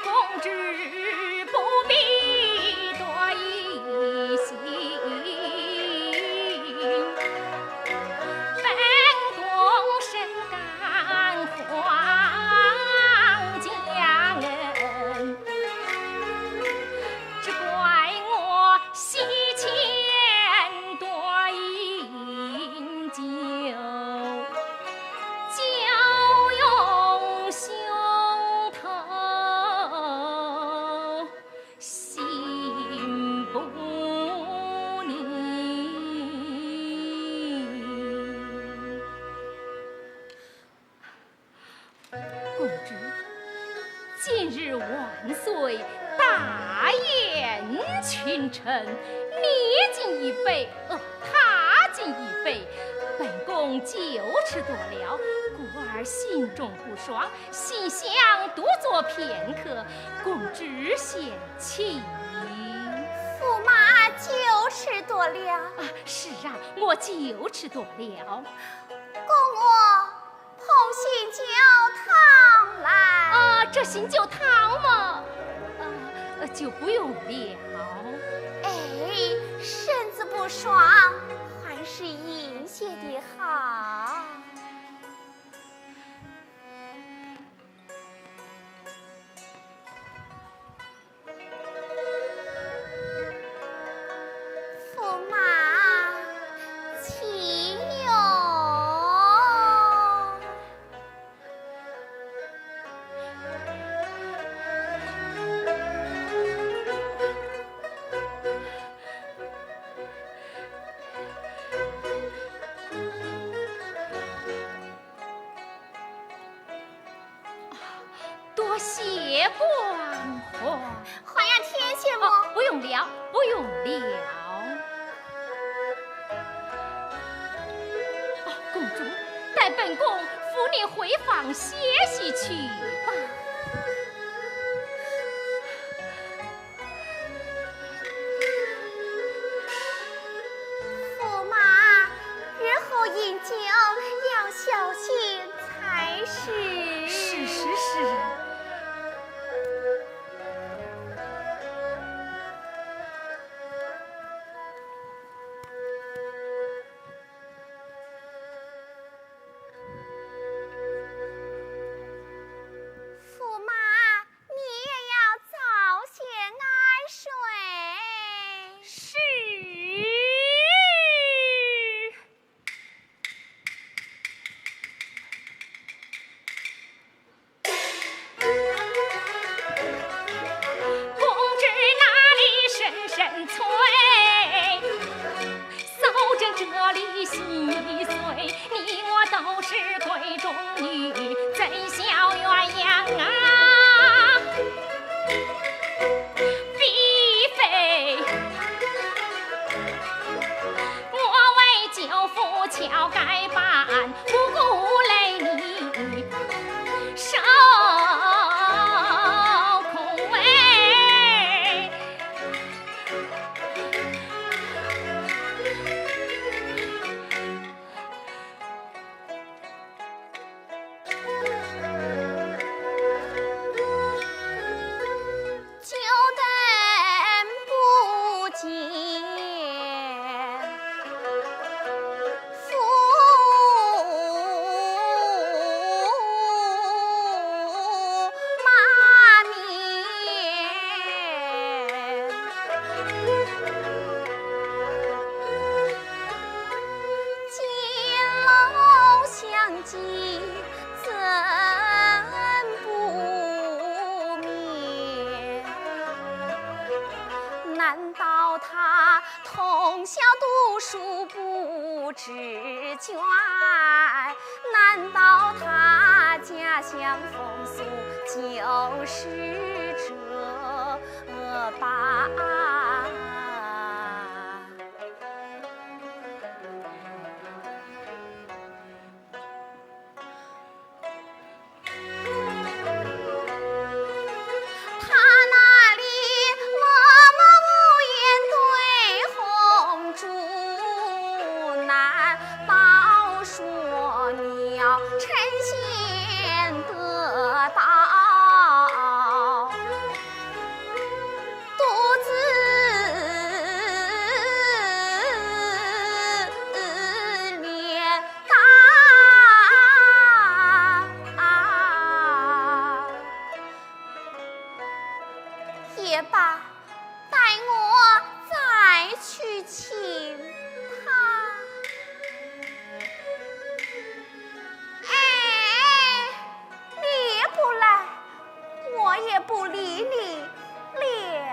公主不必多疑心，本宫深感荒唐恩，只怪我 惜钱多饮酒，酒用胸透，心不宁。 公主，今日万岁大宴群臣，你敬一杯，呃，他敬一杯，本宫酒吃多了，故而心中不爽，心想独坐片刻，公主先请。驸马酒吃多了。啊，是啊，我酒吃多了。供我 捧些酒汤来。啊，这醒酒汤嘛，呃，呃，就不用了。哎，身子不爽，还是饮些的好。 驸马，请用。谢光华。 还要添谢么？哦，不用了，不用了。哦，公主，待本宫扶你回房歇息去吧。 驸马，日后饮酒要小心才是。是，是，是。 驸马，你也要早些安睡。是。 公主那里声声催，守正这里细碎，你我都是闺中女，怎消鸳鸯啊？ 必非我为舅父樵该般，不顾累你受苦哎。 久等不见驸马面。 见老乡亲怎不眠？难道他通宵读书不知倦？难道他家乡风俗就是这 般。他那里默默无言对红烛，难保说你要成仙得道。 独自怜他。也罢，待我再去请他。哎，你也不来，我也不理你了。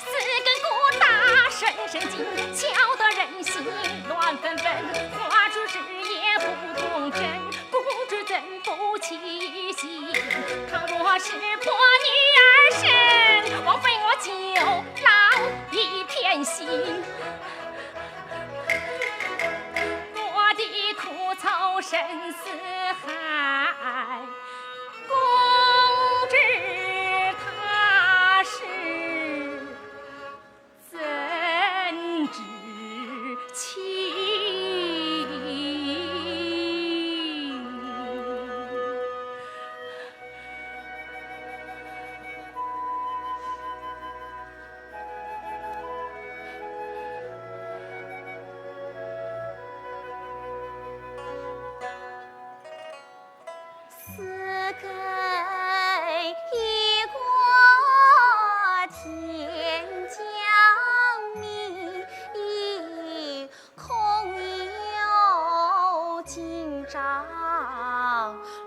四更鼓打声声惊，敲得人心乱纷纷。花烛日夜不共枕，公主怎不起行？倘若识破女儿身，枉费我酒郎一片心。我的苦楚深似海， 公主她是怎知情？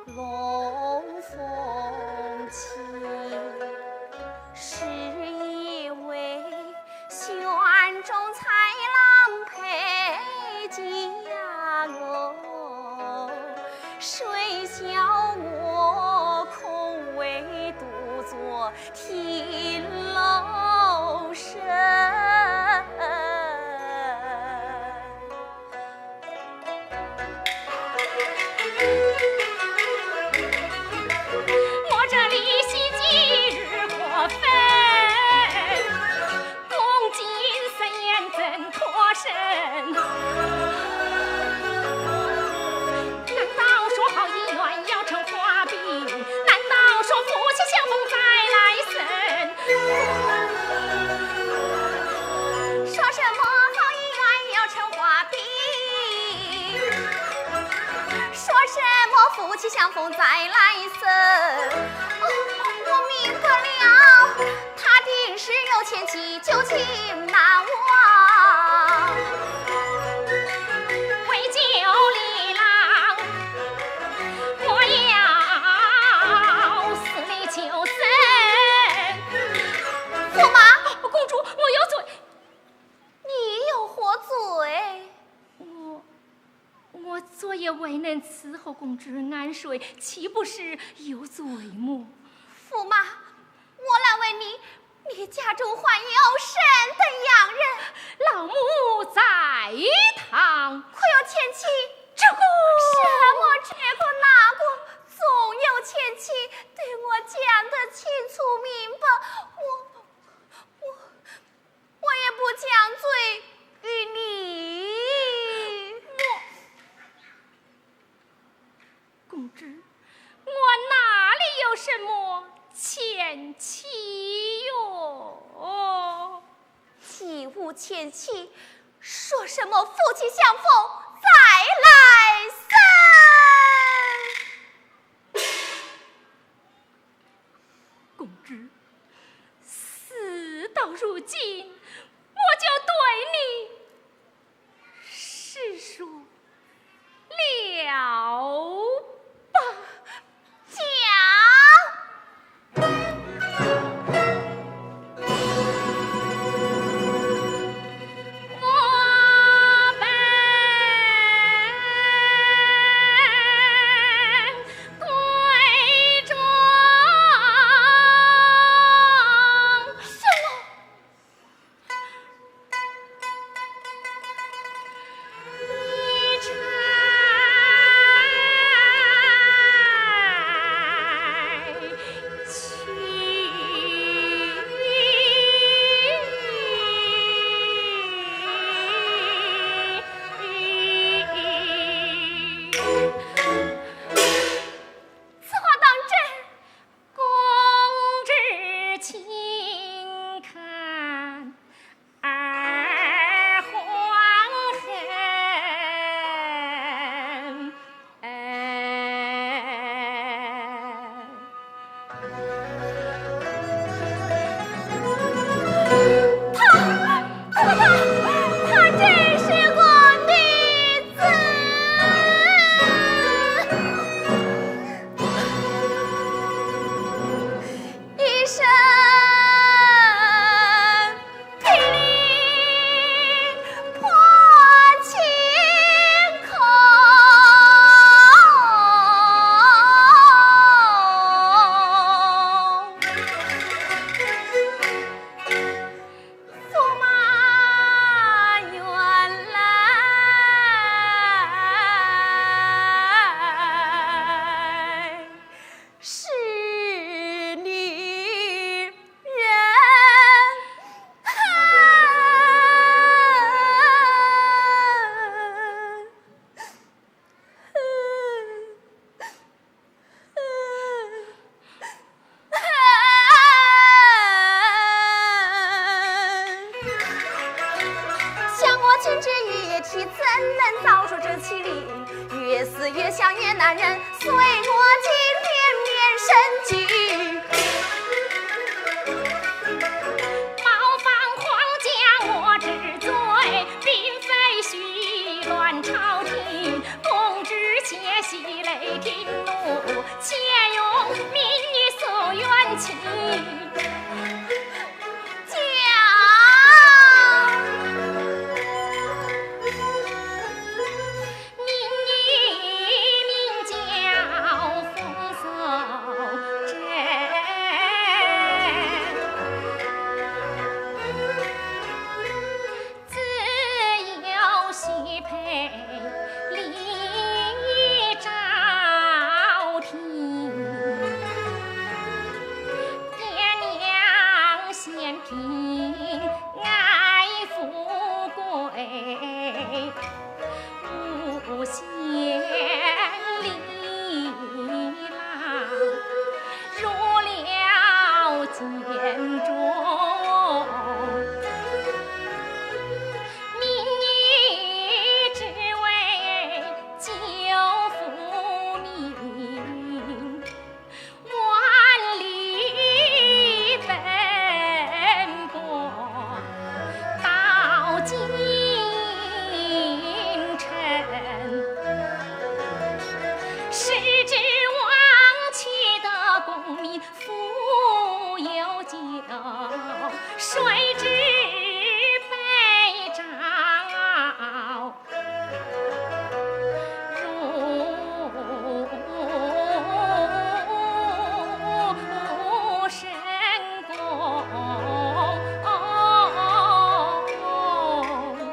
龙凤旗，是一位玄中才郎配将哦，谁晓我空为独坐 听楼生。我这里喜极日过分，恭敬盛宴怎脱身？ 难道说好姻缘要成花饼？难道说夫妻相逢再来生？说什么好姻缘要成花饼？说什么夫妻相逢再来生？哦，我明白了。 他定是有前妻旧情难忘。为救李郎，我要死里求生。驸马，公主，我有罪。你有何罪？我 我昨夜未能伺候公主安睡，岂不是有罪么？驸马，我来问你，你家中还有谁等样人？老母在堂。可有前妻？这个……什么这个那个？总有前妻，对我讲得清楚明白。我，我， 我也不将罪于你。我，公主，我哪里有什么前妻哟？既无前妻，说什么夫妻相逢再来生？ 公主，事到如今，我就对你实说了吧。讲。 我本闺中什么？ 此话当真？公主请看。 二皇后。他，他，他，他真是我的子。 一声霹雳破晴空。驸马原来 是女人。 想我今朝一夜啼，怎能遭受这欺凌？越思越想越难忍，所以我今连绵声啼。冒犯皇家我知罪，并非许乱朝廷，公主且息雷霆。怒，借用民女诉冤情。讲。民女名叫风守贞，自幼许配李昭廷，爹娘嫌贫爱富贵，无心 李郎入了监中，民女只为救父命，万里奔波到京城。 谁知亡妻的功名复有救，谁知被召入深宫。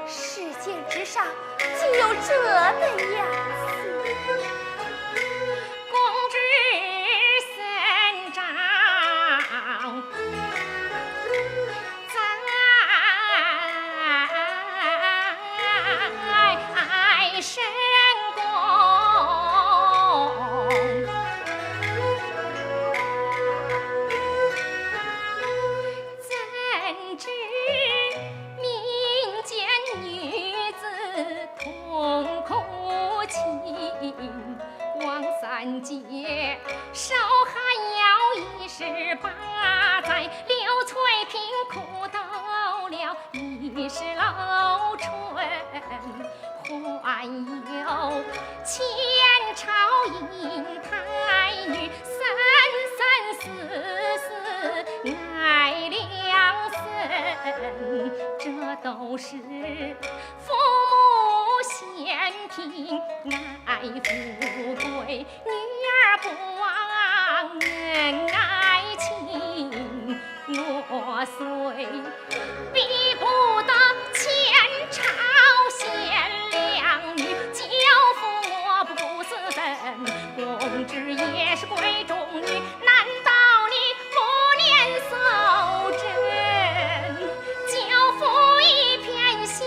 世间之上， 竟有这等样子。公主身上在深宫，怎知 民间女子痛苦情，黄三姐受寒窑一十八载，刘翠萍苦斗了一世老春。 还有前朝英台女，生生死死爱良辰，这都是父母嫌贫爱富贵，女儿不忘恩爱情。 我虽比不得前朝贤良女，教父我不是人，公主也是闺中女，难道你不念守贞，教父一片心？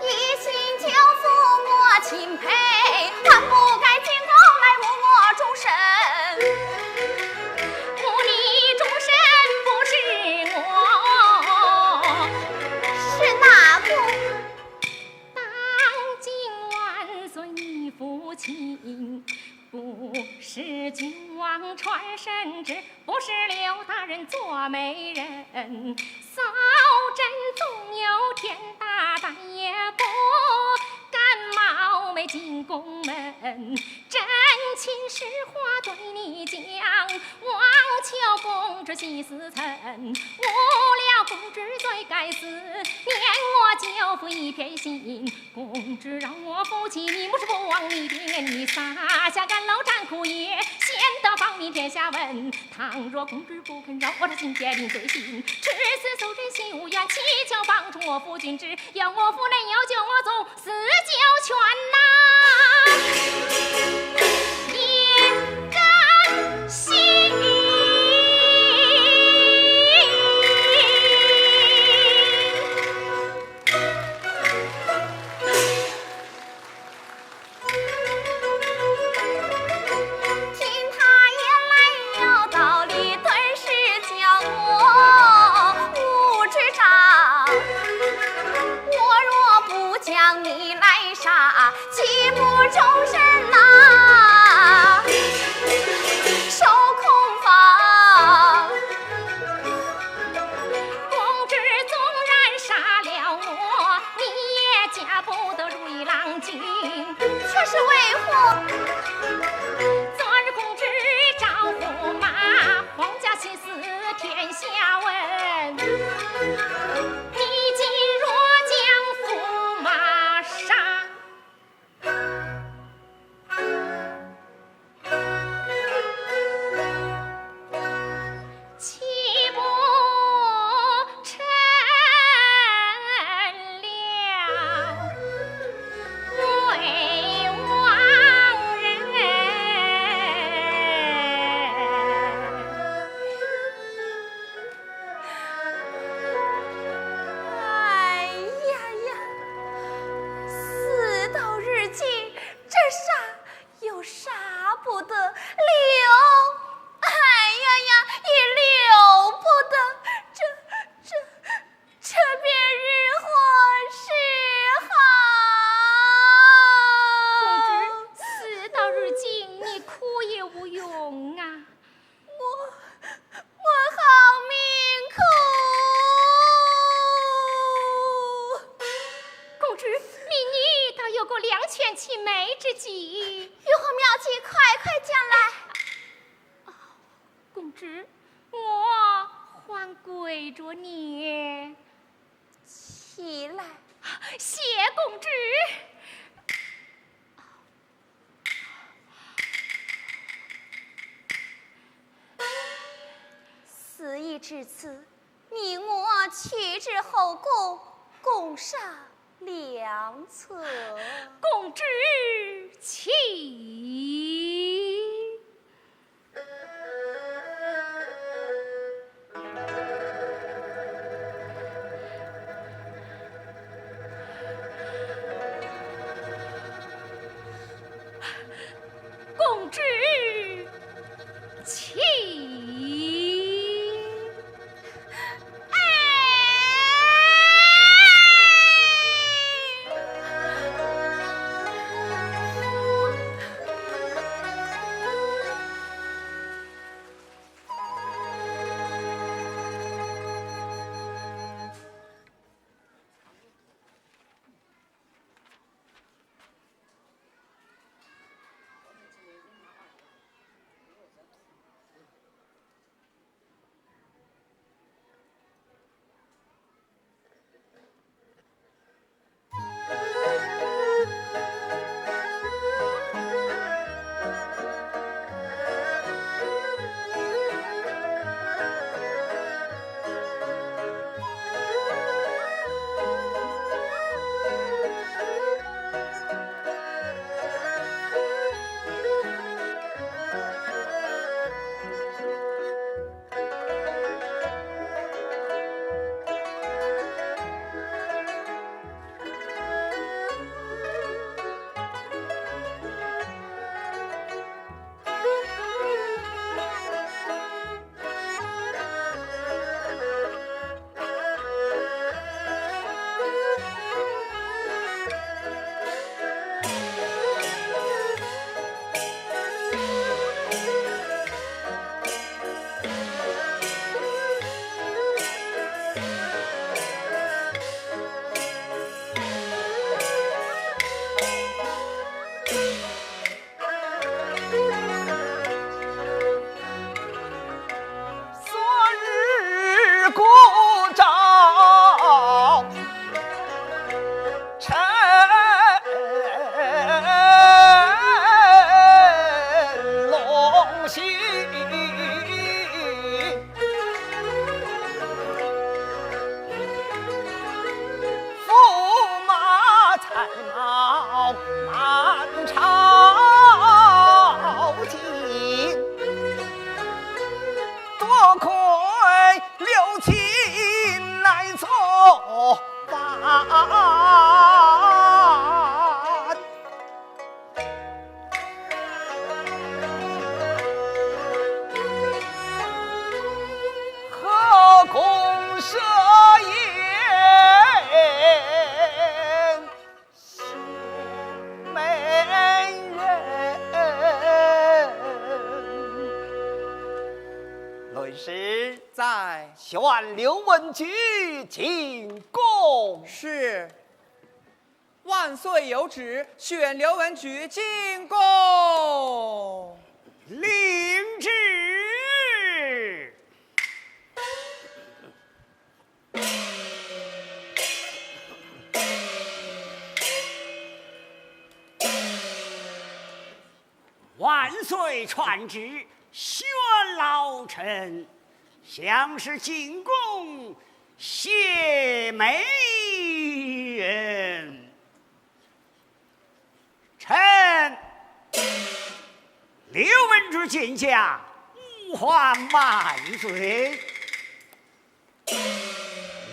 一心救父我钦佩，还不该剪刀来误我终身。误你终身不是我，是哪个？当今万岁你父亲，不是君王传圣旨， 不是刘大人做媒人，守贞总有天大胆，也不敢冒昧进宫门。真情实话对你讲，枉求公主息时辰，误了公主最该死，念我教父一片心。 公主让我负起你，我是不忘你的恩，你撒下甘露战苦也，显得芳名天下闻。倘若公主不肯饶我这心结定罪行，至死守贞心无怨，祈求帮助我父君旨，要我父能要救我从死九泉呐，也甘心。 听他言来有道理，顿时叫我无主张。我若不将你来杀，岂不终身呐，受空房？公主纵然杀了我，却是为何？昨日公主招驸马，皇家喜事天下闻。你今若将驸马杀， 岂不成了未亡人？哎呀呀，事到如今，这杀 又杀不得，留，哎呀呀，也留不得，这，这，这便如何是好？公主，事到如今，你哭也无用啊。我，我好命苦。公主，你，你倒有个两全其美之计。 有何妙计，快快讲来。哦，公主，我还跪着你。起来。谢公主。事已至此，你我去至后宫，共商 良策。公主请。公主请。 在。宣刘文举进宫。是。万岁有旨，宣刘文举进宫。领旨。万岁传旨，宣老臣，向是进宫谢媒人。臣刘文举见驾，吾皇万岁。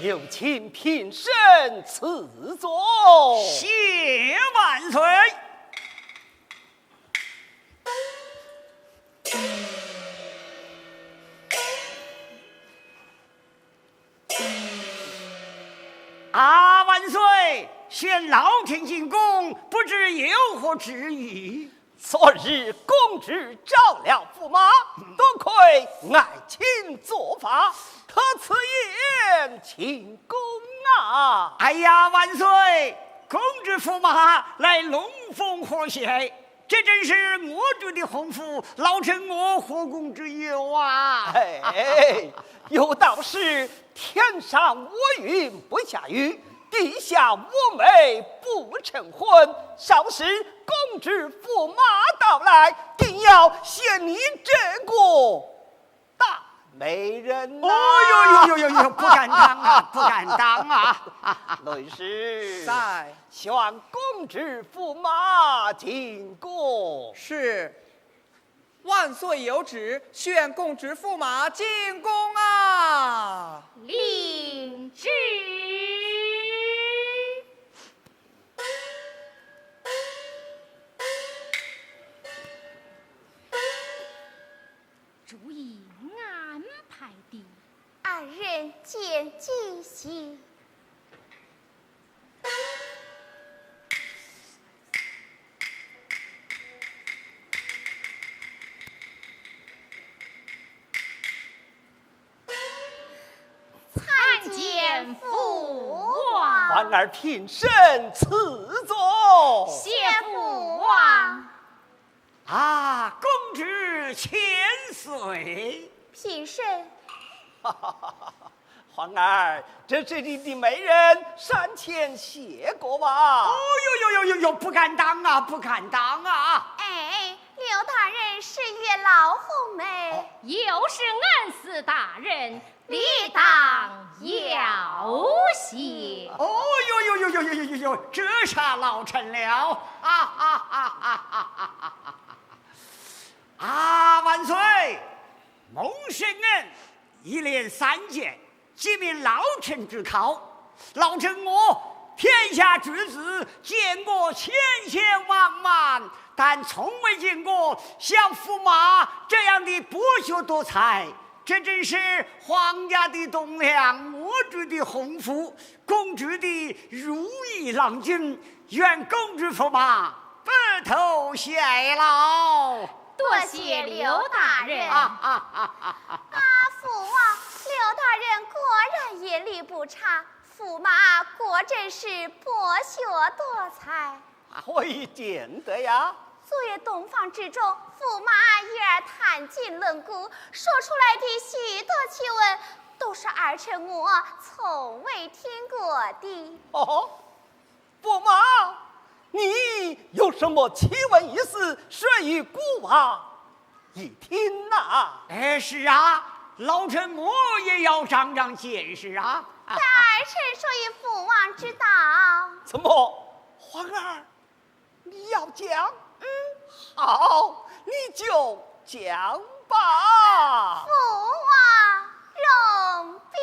有请平身赐座。谢万岁。 啊，万岁！宣老臣进宫，不知有何旨意？昨日公主召了驸马，多亏爱卿作法，特赐宴进宫啊！哎呀，万岁！公主驸马来龙凤和谐， 这正是我主的洪福，老臣我何共之有啊？哎，有道是天上乌云不下雨，地下乌煤不成灰。少时公主驸马到来，定要谢你这个大媒人呐。哦呦呦呦呦呦，不敢当啊，不敢当啊。内侍。在。 宣公主驸马进宫。是，万岁有旨，宣公主驸马进宫啊！领旨。主意安排的。二人见机喜。 参见父王。皇儿平身赐座。谢父王。 啊，公主千岁。平身。皇儿，这是你的媒人，上前谢过吧。哦呦呦呦呦呦，不敢当啊，不敢当啊。哎，刘大人是月老红媒。哦。又是恩师大人， 理当要谢。哦呦呦呦呦呦呦呦呦，这下老臣了。啊哈哈哈哈哈哈！啊，万岁！蒙圣恩，一连三件，皆命老臣主考。老臣我天下诸子，见过千千万万，但从未见过像驸马这样的博学多才。 这正是皇家的栋梁，我主的洪福，公主的如意郎君，愿公主驸马白头偕老。多谢刘大人。啊，父王，刘大人果然眼力不差，驸马果真是博学多才。 何以见得呀？昨夜洞房之中，驸马与尔谈金论古，说出来的许多奇闻，都是儿臣我从未听过的。哦，驸马，你有什么奇闻异事，说与孤王 一听呐。哎，是啊，老臣我也要长长见识啊。待儿臣说与父王知道。怎么，皇儿，你要讲？嗯。好，你就讲吧。父王容禀。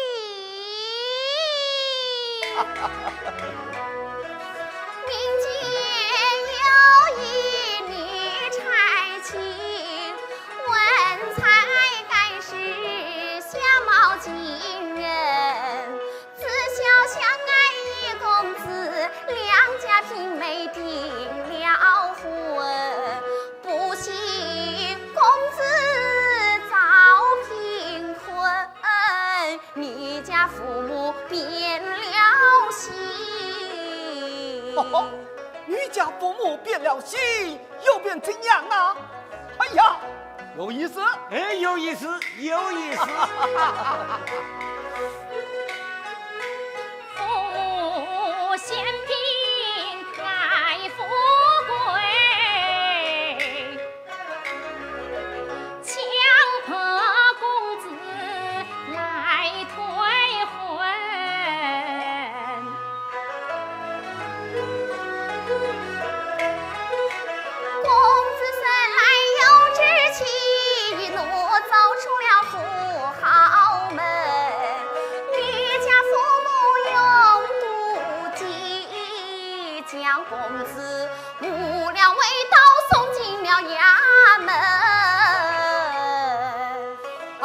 民间有一女才情，文才盖世相貌惊人。自小相爱一公子，两家并没订了婚。不幸公子遭贫困， 你家父母变了心。哦，你家父母变了心，又变怎样啊？哎呀，有意思。哎，有意思，有意思。父母嫌贫爱富贵，强迫公子来退婚。 公子生来有志气，一路走出了富豪门。你家父母有妒忌，将公子误了味道，送进了衙门。啊，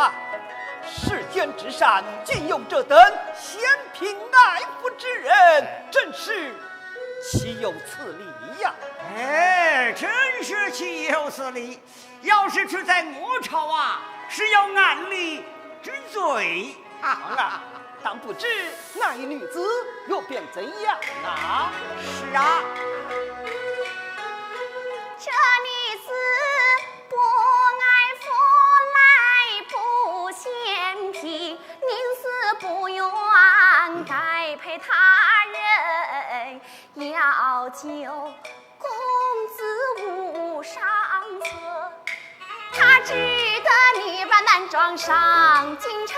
世间之上，竟有这等嫌贫爱富之人，真是岂有此理呀！哎，真是岂有此理！要是处在我朝啊，是要按理治罪。啊，当不知那一女子又变怎样啊？是啊，这女子不爱富来不嫌贫， 宁死不愿待配他人，要救公子无上策。他只得女扮男装上京城。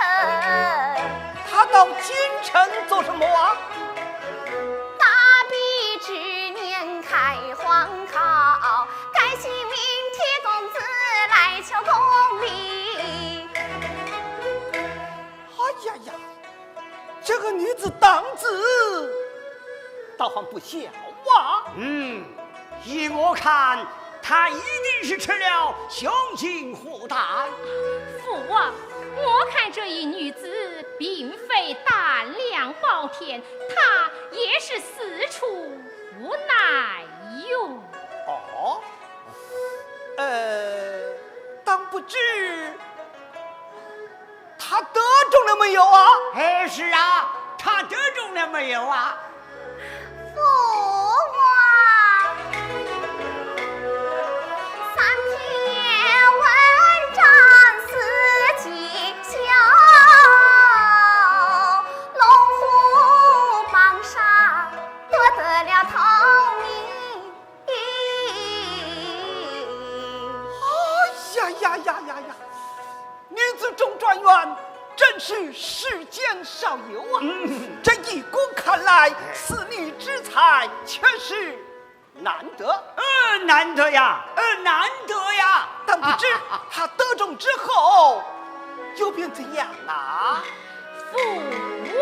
他到京城做什么啊？打比之年开荒考，改姓名替公子来求功名。 哎呀呀，这个女子胆子倒还不小啊！嗯，依我看，她一定是吃了雄心虎胆。父王，我看这一女子并非胆量包天，她也是四处无奈哟。哦，呃，当不知 他得中了没有啊？哎，是啊，他得中了没有啊？父王，三天文章四季秀，龙虎榜上夺得了头名。 哎呀呀呀呀呀！女子中状元，真是世间少有啊！这一观看来，此女之才确实难得。呃，难得呀，呃，难得呀！但不知她得中之后，又变怎样啊？ 父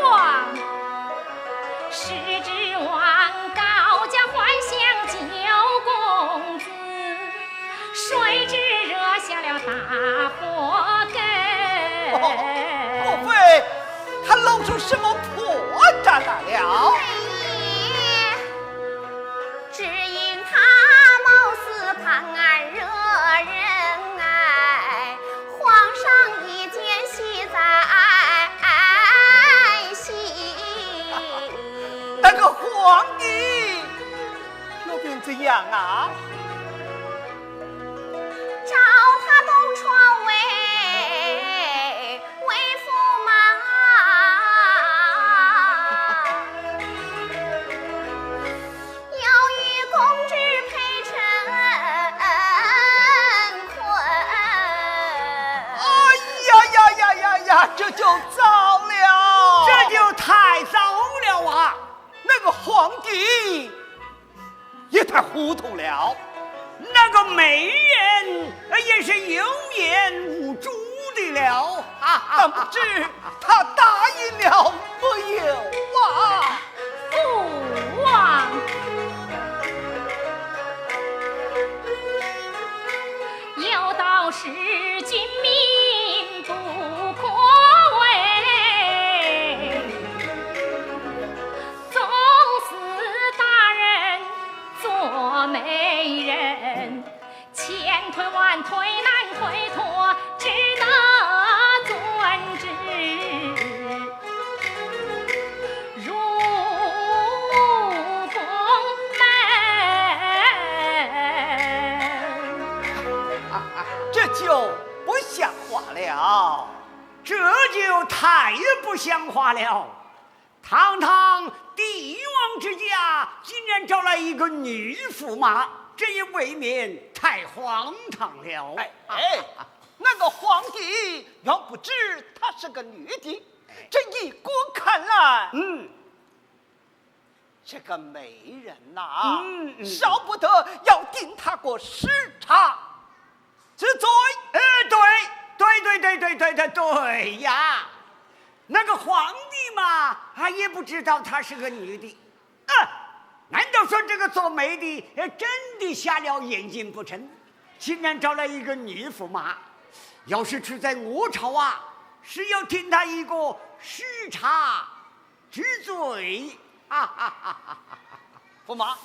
王，谁知王告假还乡救公子，谁知惹下了大祸根。哦，莫非他露出什么破绽来了？哎呀，只因他貌似款儿惹人爱， 皇上一见喜在心。那个皇帝又变怎样啊？召他东床为为驸马。 要与公主配成婚。哎呀呀呀呀呀，这就糟了！这就太糟了啊！那个皇帝也太糊涂了。那个媒人也是有眼无珠的了。但不知他答应了没有啊？父王，有道是君命不可违，纵使大人做媒人， 千推万推难推脱，只得遵旨。如太不像话了！堂堂帝王之家，竟然招来一个女驸马，这也未免太荒唐了。哎哎，那个皇帝原不知她是个女的，这一观看来，嗯，这个媒人呐，嗯嗯少不得要定她个失察之罪。呃，对，对对对对对对对呀，那个皇帝嘛，啊，也不知道她是个女的，啊，难道说这个做媒的，呃，真的瞎了眼睛不成？竟然招来一个女驸马，要是处在我朝啊，是要定她一个失察之罪。哈哈哈哈哈！驸马，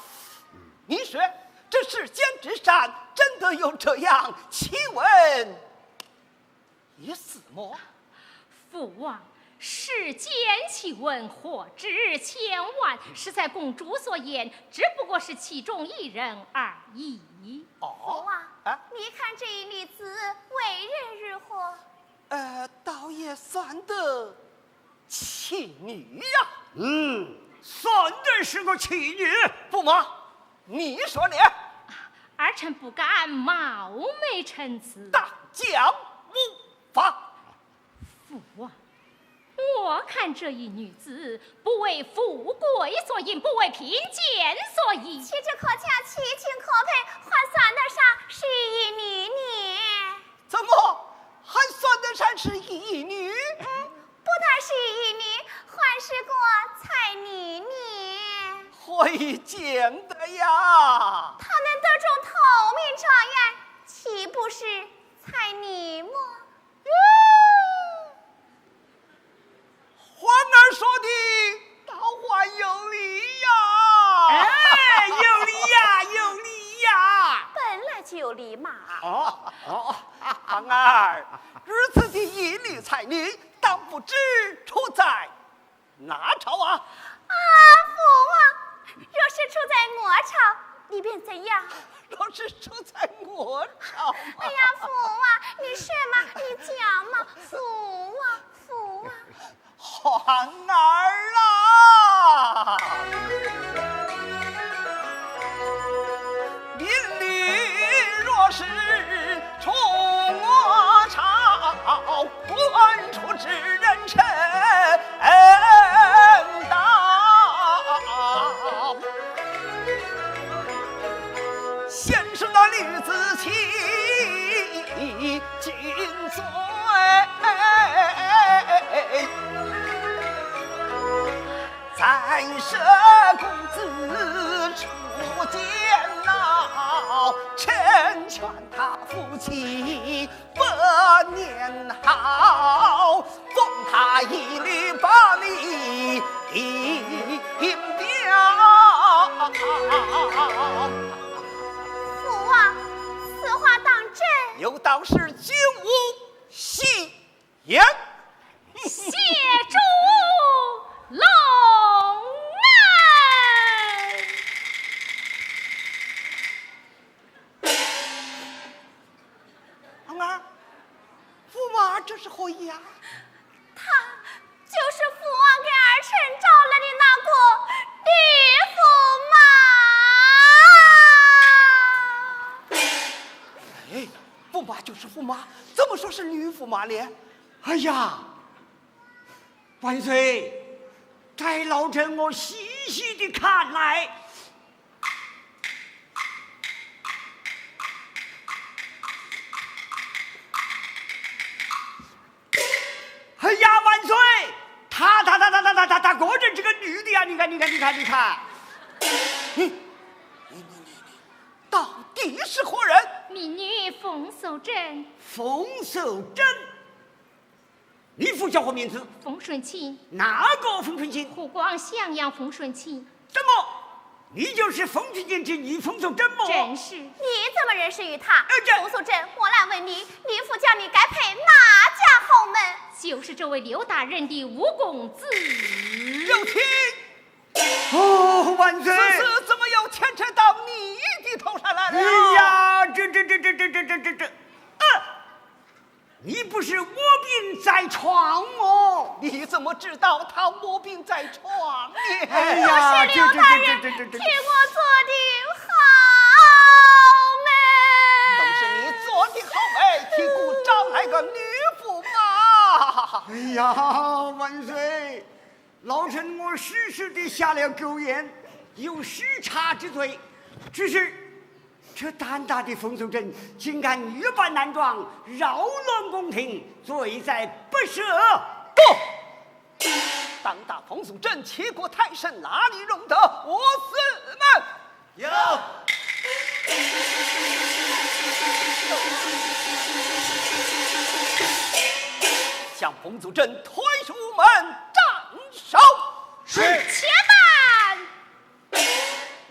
你说这世间之上真的有这样奇闻异事么？父王，世间奇闻何止千万，适才公主所言，只不过是其中一人而已。哦，父王，啊，你看这一女子为人如何？呃，倒也算得其女呀。嗯，算得是个其女。驸马，你说呢？儿臣不敢冒昧陈词。大讲无妨。父王，我看这一女子，不为富贵所引，不为贫贱所引。岂止可嘉，其情可佩，还算得上是一女呢。怎么还算得上是一女？不但是一女，还是个才女呢。何以见得呀？她能得中头名状元，岂不是才女么？皇儿说的倒还有理呀。哎，有理呀，有理呀。本来就有理嘛。哦哦，皇儿，如此的一女才女，当不知处在哪朝啊？啊，父王，若是处在我朝，你便怎样？若是处在我朝，哎呀，父王，你说嘛，你讲嘛，父王，父王。皇儿啊！命你若是处我朝，官处之人称道。先是那女子起尽罪，再说公子初见老，成全他夫妻百年好，封他一律把你一表。父王，此话当真？有道是金无戏言。谢主隆恩。皇儿，驸马这是何意啊？她就是父王给儿臣找来的那个女驸马。哎，驸马就是驸马，怎么说是女驸马呢？哎呀，万岁，待老臣我细细的看来。哎呀，万岁，她她她她她她她她果真是个女的呀！你看，你看，你看，你看。到底是何人？民女冯素贞。冯素贞，你父叫何名字？冯顺卿。哪个冯顺卿？湖广襄阳冯顺卿。怎么，你就是冯顺卿之女冯素贞么？正是。你怎么认识于她？呃，这冯素贞，我来问你，你父叫你该配哪家后门？就是这位刘大人的五公子。有听。哦，万岁！此事怎么又牵扯到你的头上来了？哎呀，这这这这这这这这这，啊！你不是卧病在床么？知道她卧病在床呢。哎呀，这这这这这这这，替我做的好美。都是你做的好美，替孤找来个女驸马。哎呀，万岁，老臣我失实地下了狗眼，有失察之罪，只是 这胆大的冯素贞，竟敢女扮男装，扰乱宫廷，罪在不赦。不，胆大冯素贞欺国太甚，哪里容得？我驷马。有。将冯素贞推出午门斩首。是。且慢。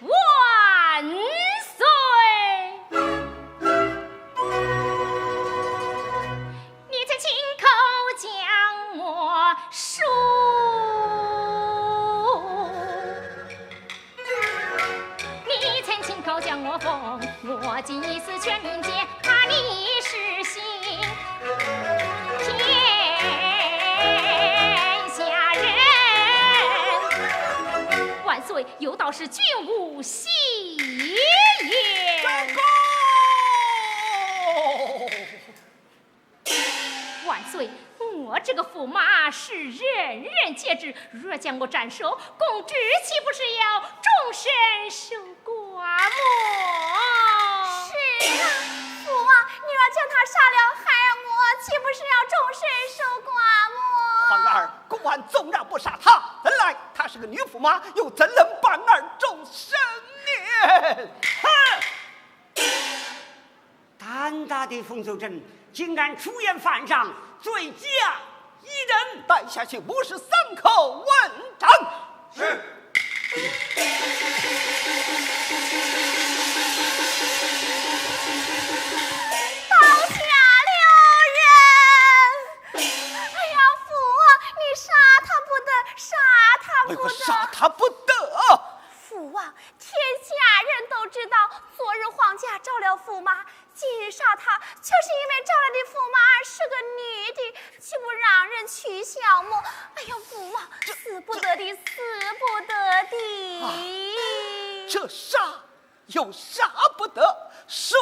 万岁！你曾亲口将我说，你曾亲口将我封，我今已死全民皆怕你失信。天下人，万岁，有道是君无 戏言。万岁，我这个驸马是人人皆知，若将我斩首，公主岂不是要终身守寡母？是啊，父王，你若将她杀了，孩儿我岂不是要终身守寡母？皇儿，孤儿纵然不杀她，怎奈她是个女驸马，又怎能伴儿终身呢？哼！胆大的冯素贞，竟敢出言犯上，罪加一等。带下去五十三口问斩。是。刀下留人！哎呀，父王，你杀她不得，杀她不得！为何杀她不得？父王，天下人都知道，昨日皇家召了驸马，今日杀她，就是因为召来的驸马是个女的，岂不让人取笑么？哎呀，父王，使不得的，使不得的。啊，这杀 又杀不得，恕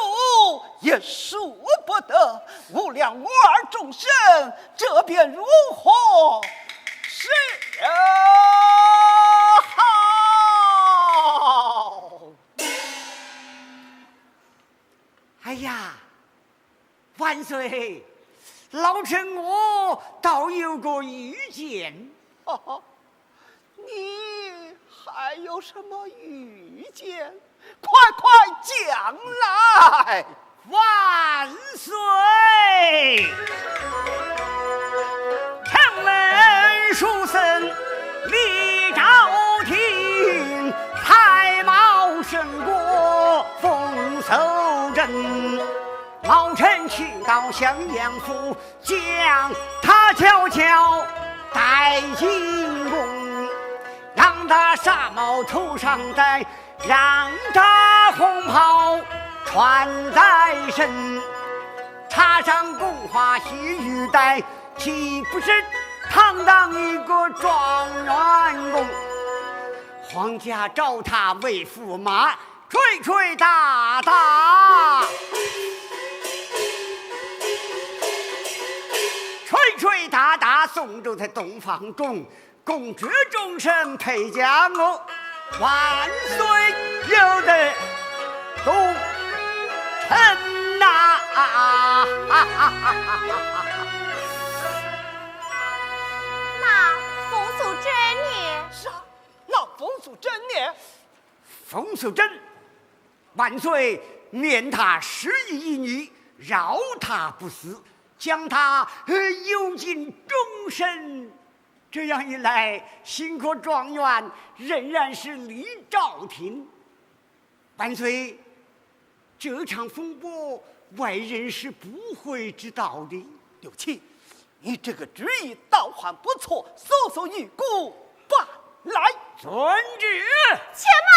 也恕不得，无量我儿众生，这便如何是好？哎呀，万岁，老臣我倒有个愚见。哦， 你还有什么愚见？快快讲来！万岁！臣闻书生李昭廷，才貌胜过冯素贞。老臣去到襄阳府， 将他悄悄带进宫，让他纱帽头上戴，让他红袍穿在身，插上宫花细玉带，岂不是堂堂一个状元公？皇家召他为驸马， 吹吹打打，吹吹打打，送走在洞房中，公主终身配将我，万岁有得功臣呐！那冯素贞呢？啥？那冯素贞呢？冯素贞， 万岁免他失义一女，饶他不死，将他，呃，囚禁终身。这样一来，新科状元仍然是李昭廷。万岁，这场风波外人是不会知道的。刘庆，你这个主意倒还不错，速速与孤办来。遵旨。且慢！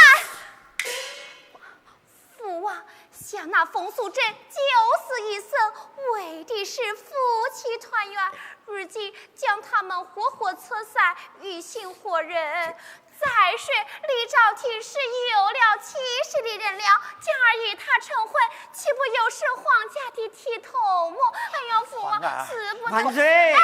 父王，小将那冯素贞九死一生，为的是夫妻团圆，如今将他们活活拆散，于心何忍？再说李昭廷是有了妻室的人了，今儿与他成婚，岂不有失皇家的体统么？哎呀，父王，皇儿，死不得！万岁！哎，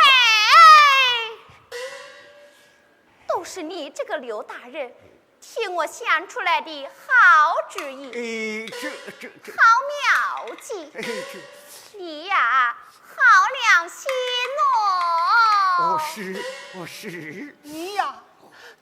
都是你这个刘大人，替我想出来的好主意。哎，这这这，好妙计。哎，这，你呀，好良心哦。哦，是，哦，是。你呀，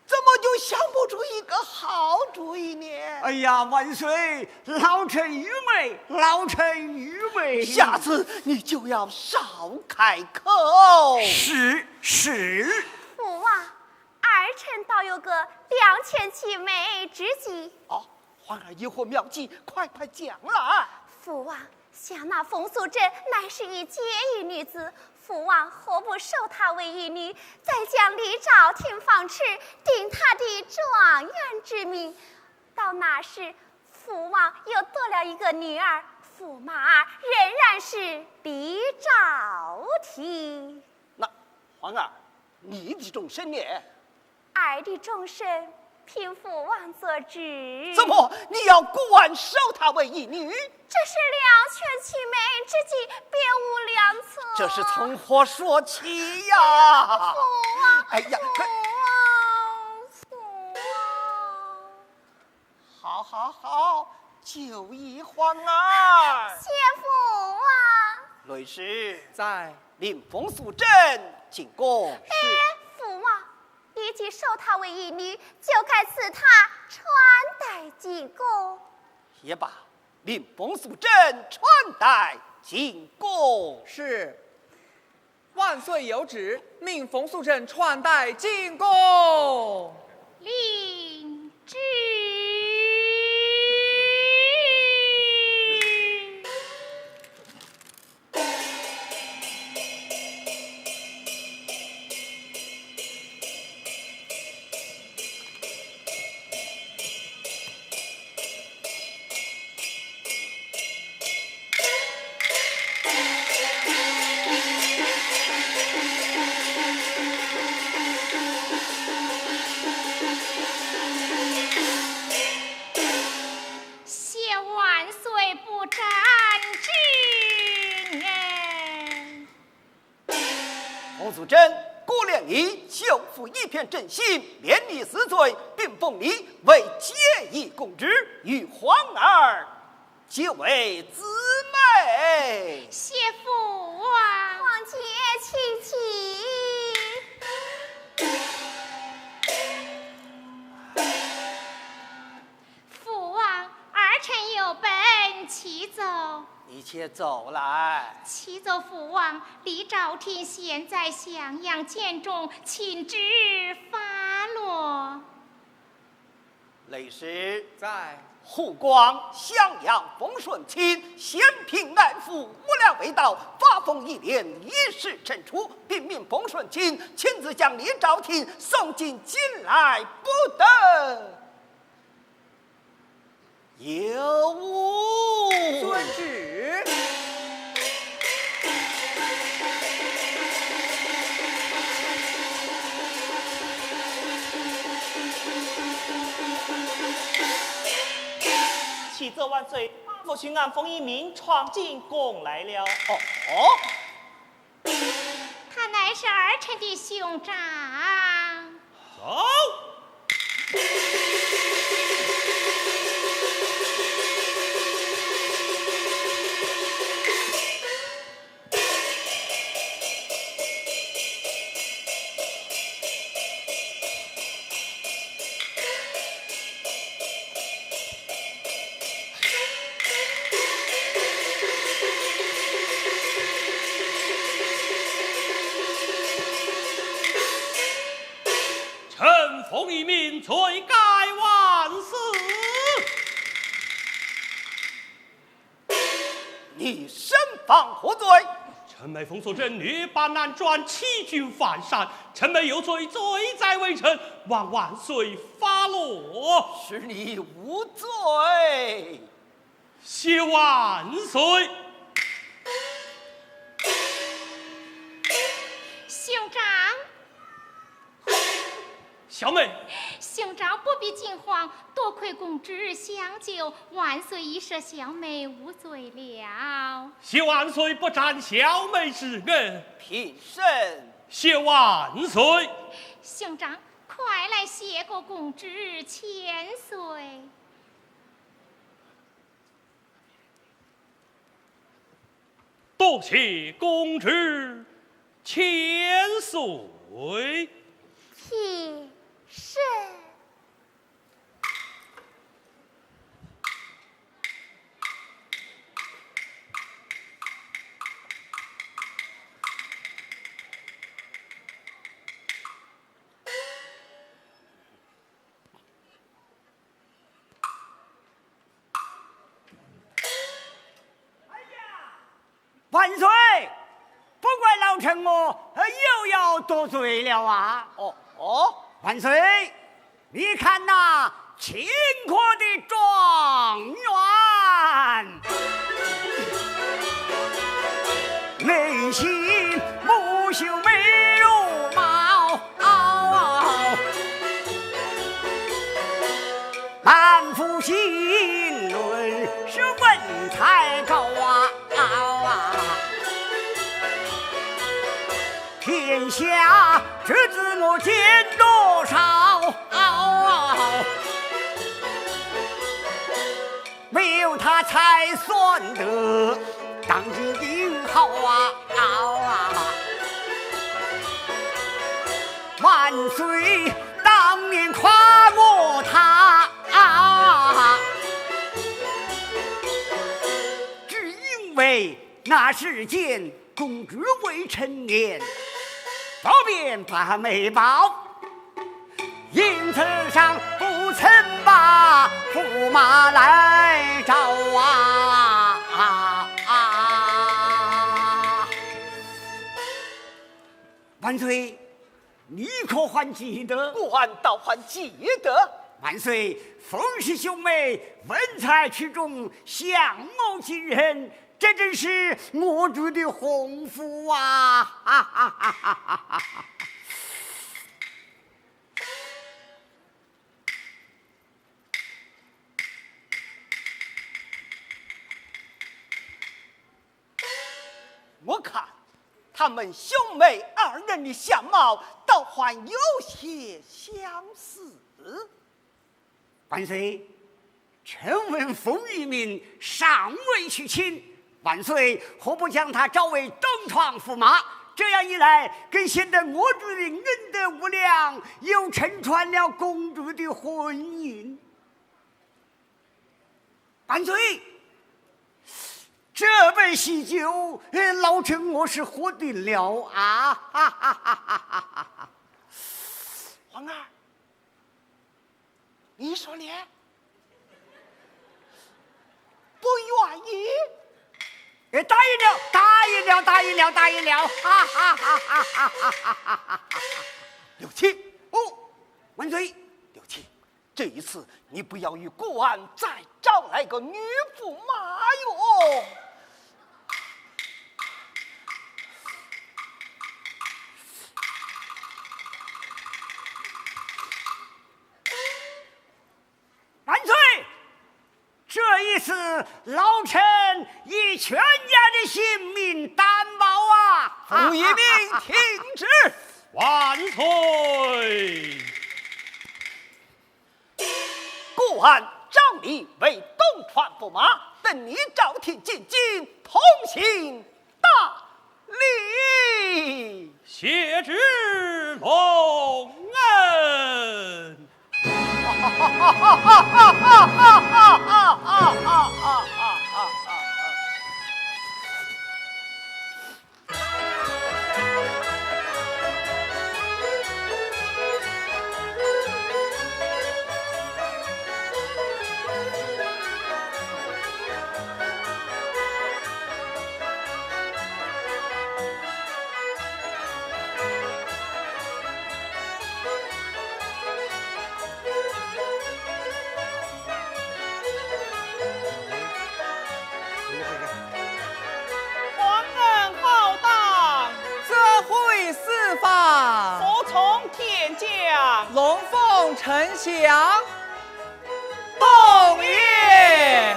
怎么就想不出一个好主意呢？哎呀，万岁，老臣愚昧，老臣愚昧。下次你就要少开口。是，是。父王，儿臣倒有个两全其美之计。哦，皇儿有何妙计，快快讲来。父王，想那冯素贞乃是一介意女子，父王何不收她为义女，再将李昭廷放出，定她的状元之名。到那时，父王又多了一个女儿，驸马儿仍然是李昭廷。那皇儿，你的终身呢？ 儿的终身，凭父王做主。怎么，你要果然收她为义女？这是两全其美之计，别无良策。这是从何说起呀？父王，哎呀，可父王，父王。好，好，好，就依皇儿。谢父王。内侍。在。令冯素贞进宫。哎，父王， 你既收她为义女，就该赐她穿戴进宫。也罢，令冯素贞穿戴进宫。是，万岁有旨，命冯素贞穿戴进宫。领旨。 谢万岁不斩之恩。冯素贞，顾怜你，救父一片真心，免你死罪，并封你为节义公主，与皇儿结为姊妹。谢父王。皇姐请起。 父王，儿臣有本启奏。你且奏来。启奏父王，李昭廷现在襄阳监中，请旨发落。内侍。在。护广襄阳冯顺卿，嫌贫爱富，无良未到，发疯一连，一时惩处，并命冯顺卿亲自将李昭廷送进京来，不得 有误。遵旨。启奏万岁，父亲俺冯一鸣闯进宫来了。哦，哦。 他乃是儿臣的兄长。走。臣冯一鸣罪该万死。 你身犯何罪？臣妹冯素贞女扮男装，欺君犯上，臣妹有罪，罪在微臣，望万岁发落。恕你无罪。谢万岁。兄长。小妹。兄长不必惊慌，多亏公主相救，万岁已赦小妹无罪了。谢万岁不斩小妹之恩。平身。谢万岁。兄长，快来谢过公主千岁。 多谢公主千岁。平身。 万岁！不怪老臣我，呃，又要多嘴了啊。哦，哦。万岁，你看那秦国的状元，眉清目秀眉如毛，满腹经纶是文才高啊。 天下之子我见多少，没有他才算得当今英豪啊。万岁当年夸过他，只因为 那时间公主未成年，不便把媒报，因此上不曾把驸马来找啊。万岁，你可还记得？孤儿倒还记得。万岁，凤喜兄妹文才出众，相貌惊人，这真是我主的洪福啊！哈哈哈哈哈哈！ 我看他们兄妹二人的相貌倒还有些相似。万岁，臣闻封于民，尚未娶亲，万岁何不将他招为东床驸马？这样一来，更显得我主的恩德无量，又成全了公主的婚姻。 万岁，这杯喜酒，呃，老臣我是喝定了啊！哈哈哈哈哈哈！皇儿，你说呢？不愿意？哎，答应了，答应了，答应了，答应了！哈哈哈哈哈哈！刘七，哦，万岁，刘七， 这一次你不要与顾安再招来个女驸马哟。万岁！这一次老臣以全家的性命担保啊！胡一鸣，听旨。万岁！ 顾安招你为东床驸马，等你招听进京，同行大礼。谢主隆恩。相。龙凤呈祥，凤也。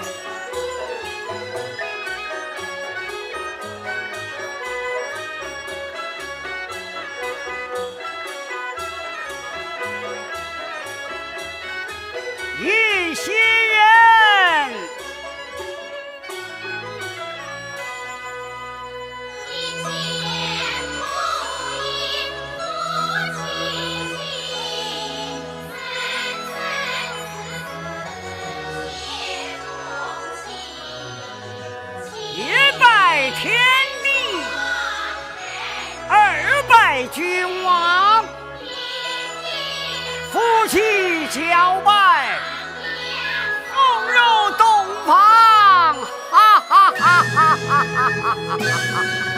一仙人。一拜天地，二拜君王。 夫妻交拜，凤入洞房，哈哈哈哈哈哈哈哈哈！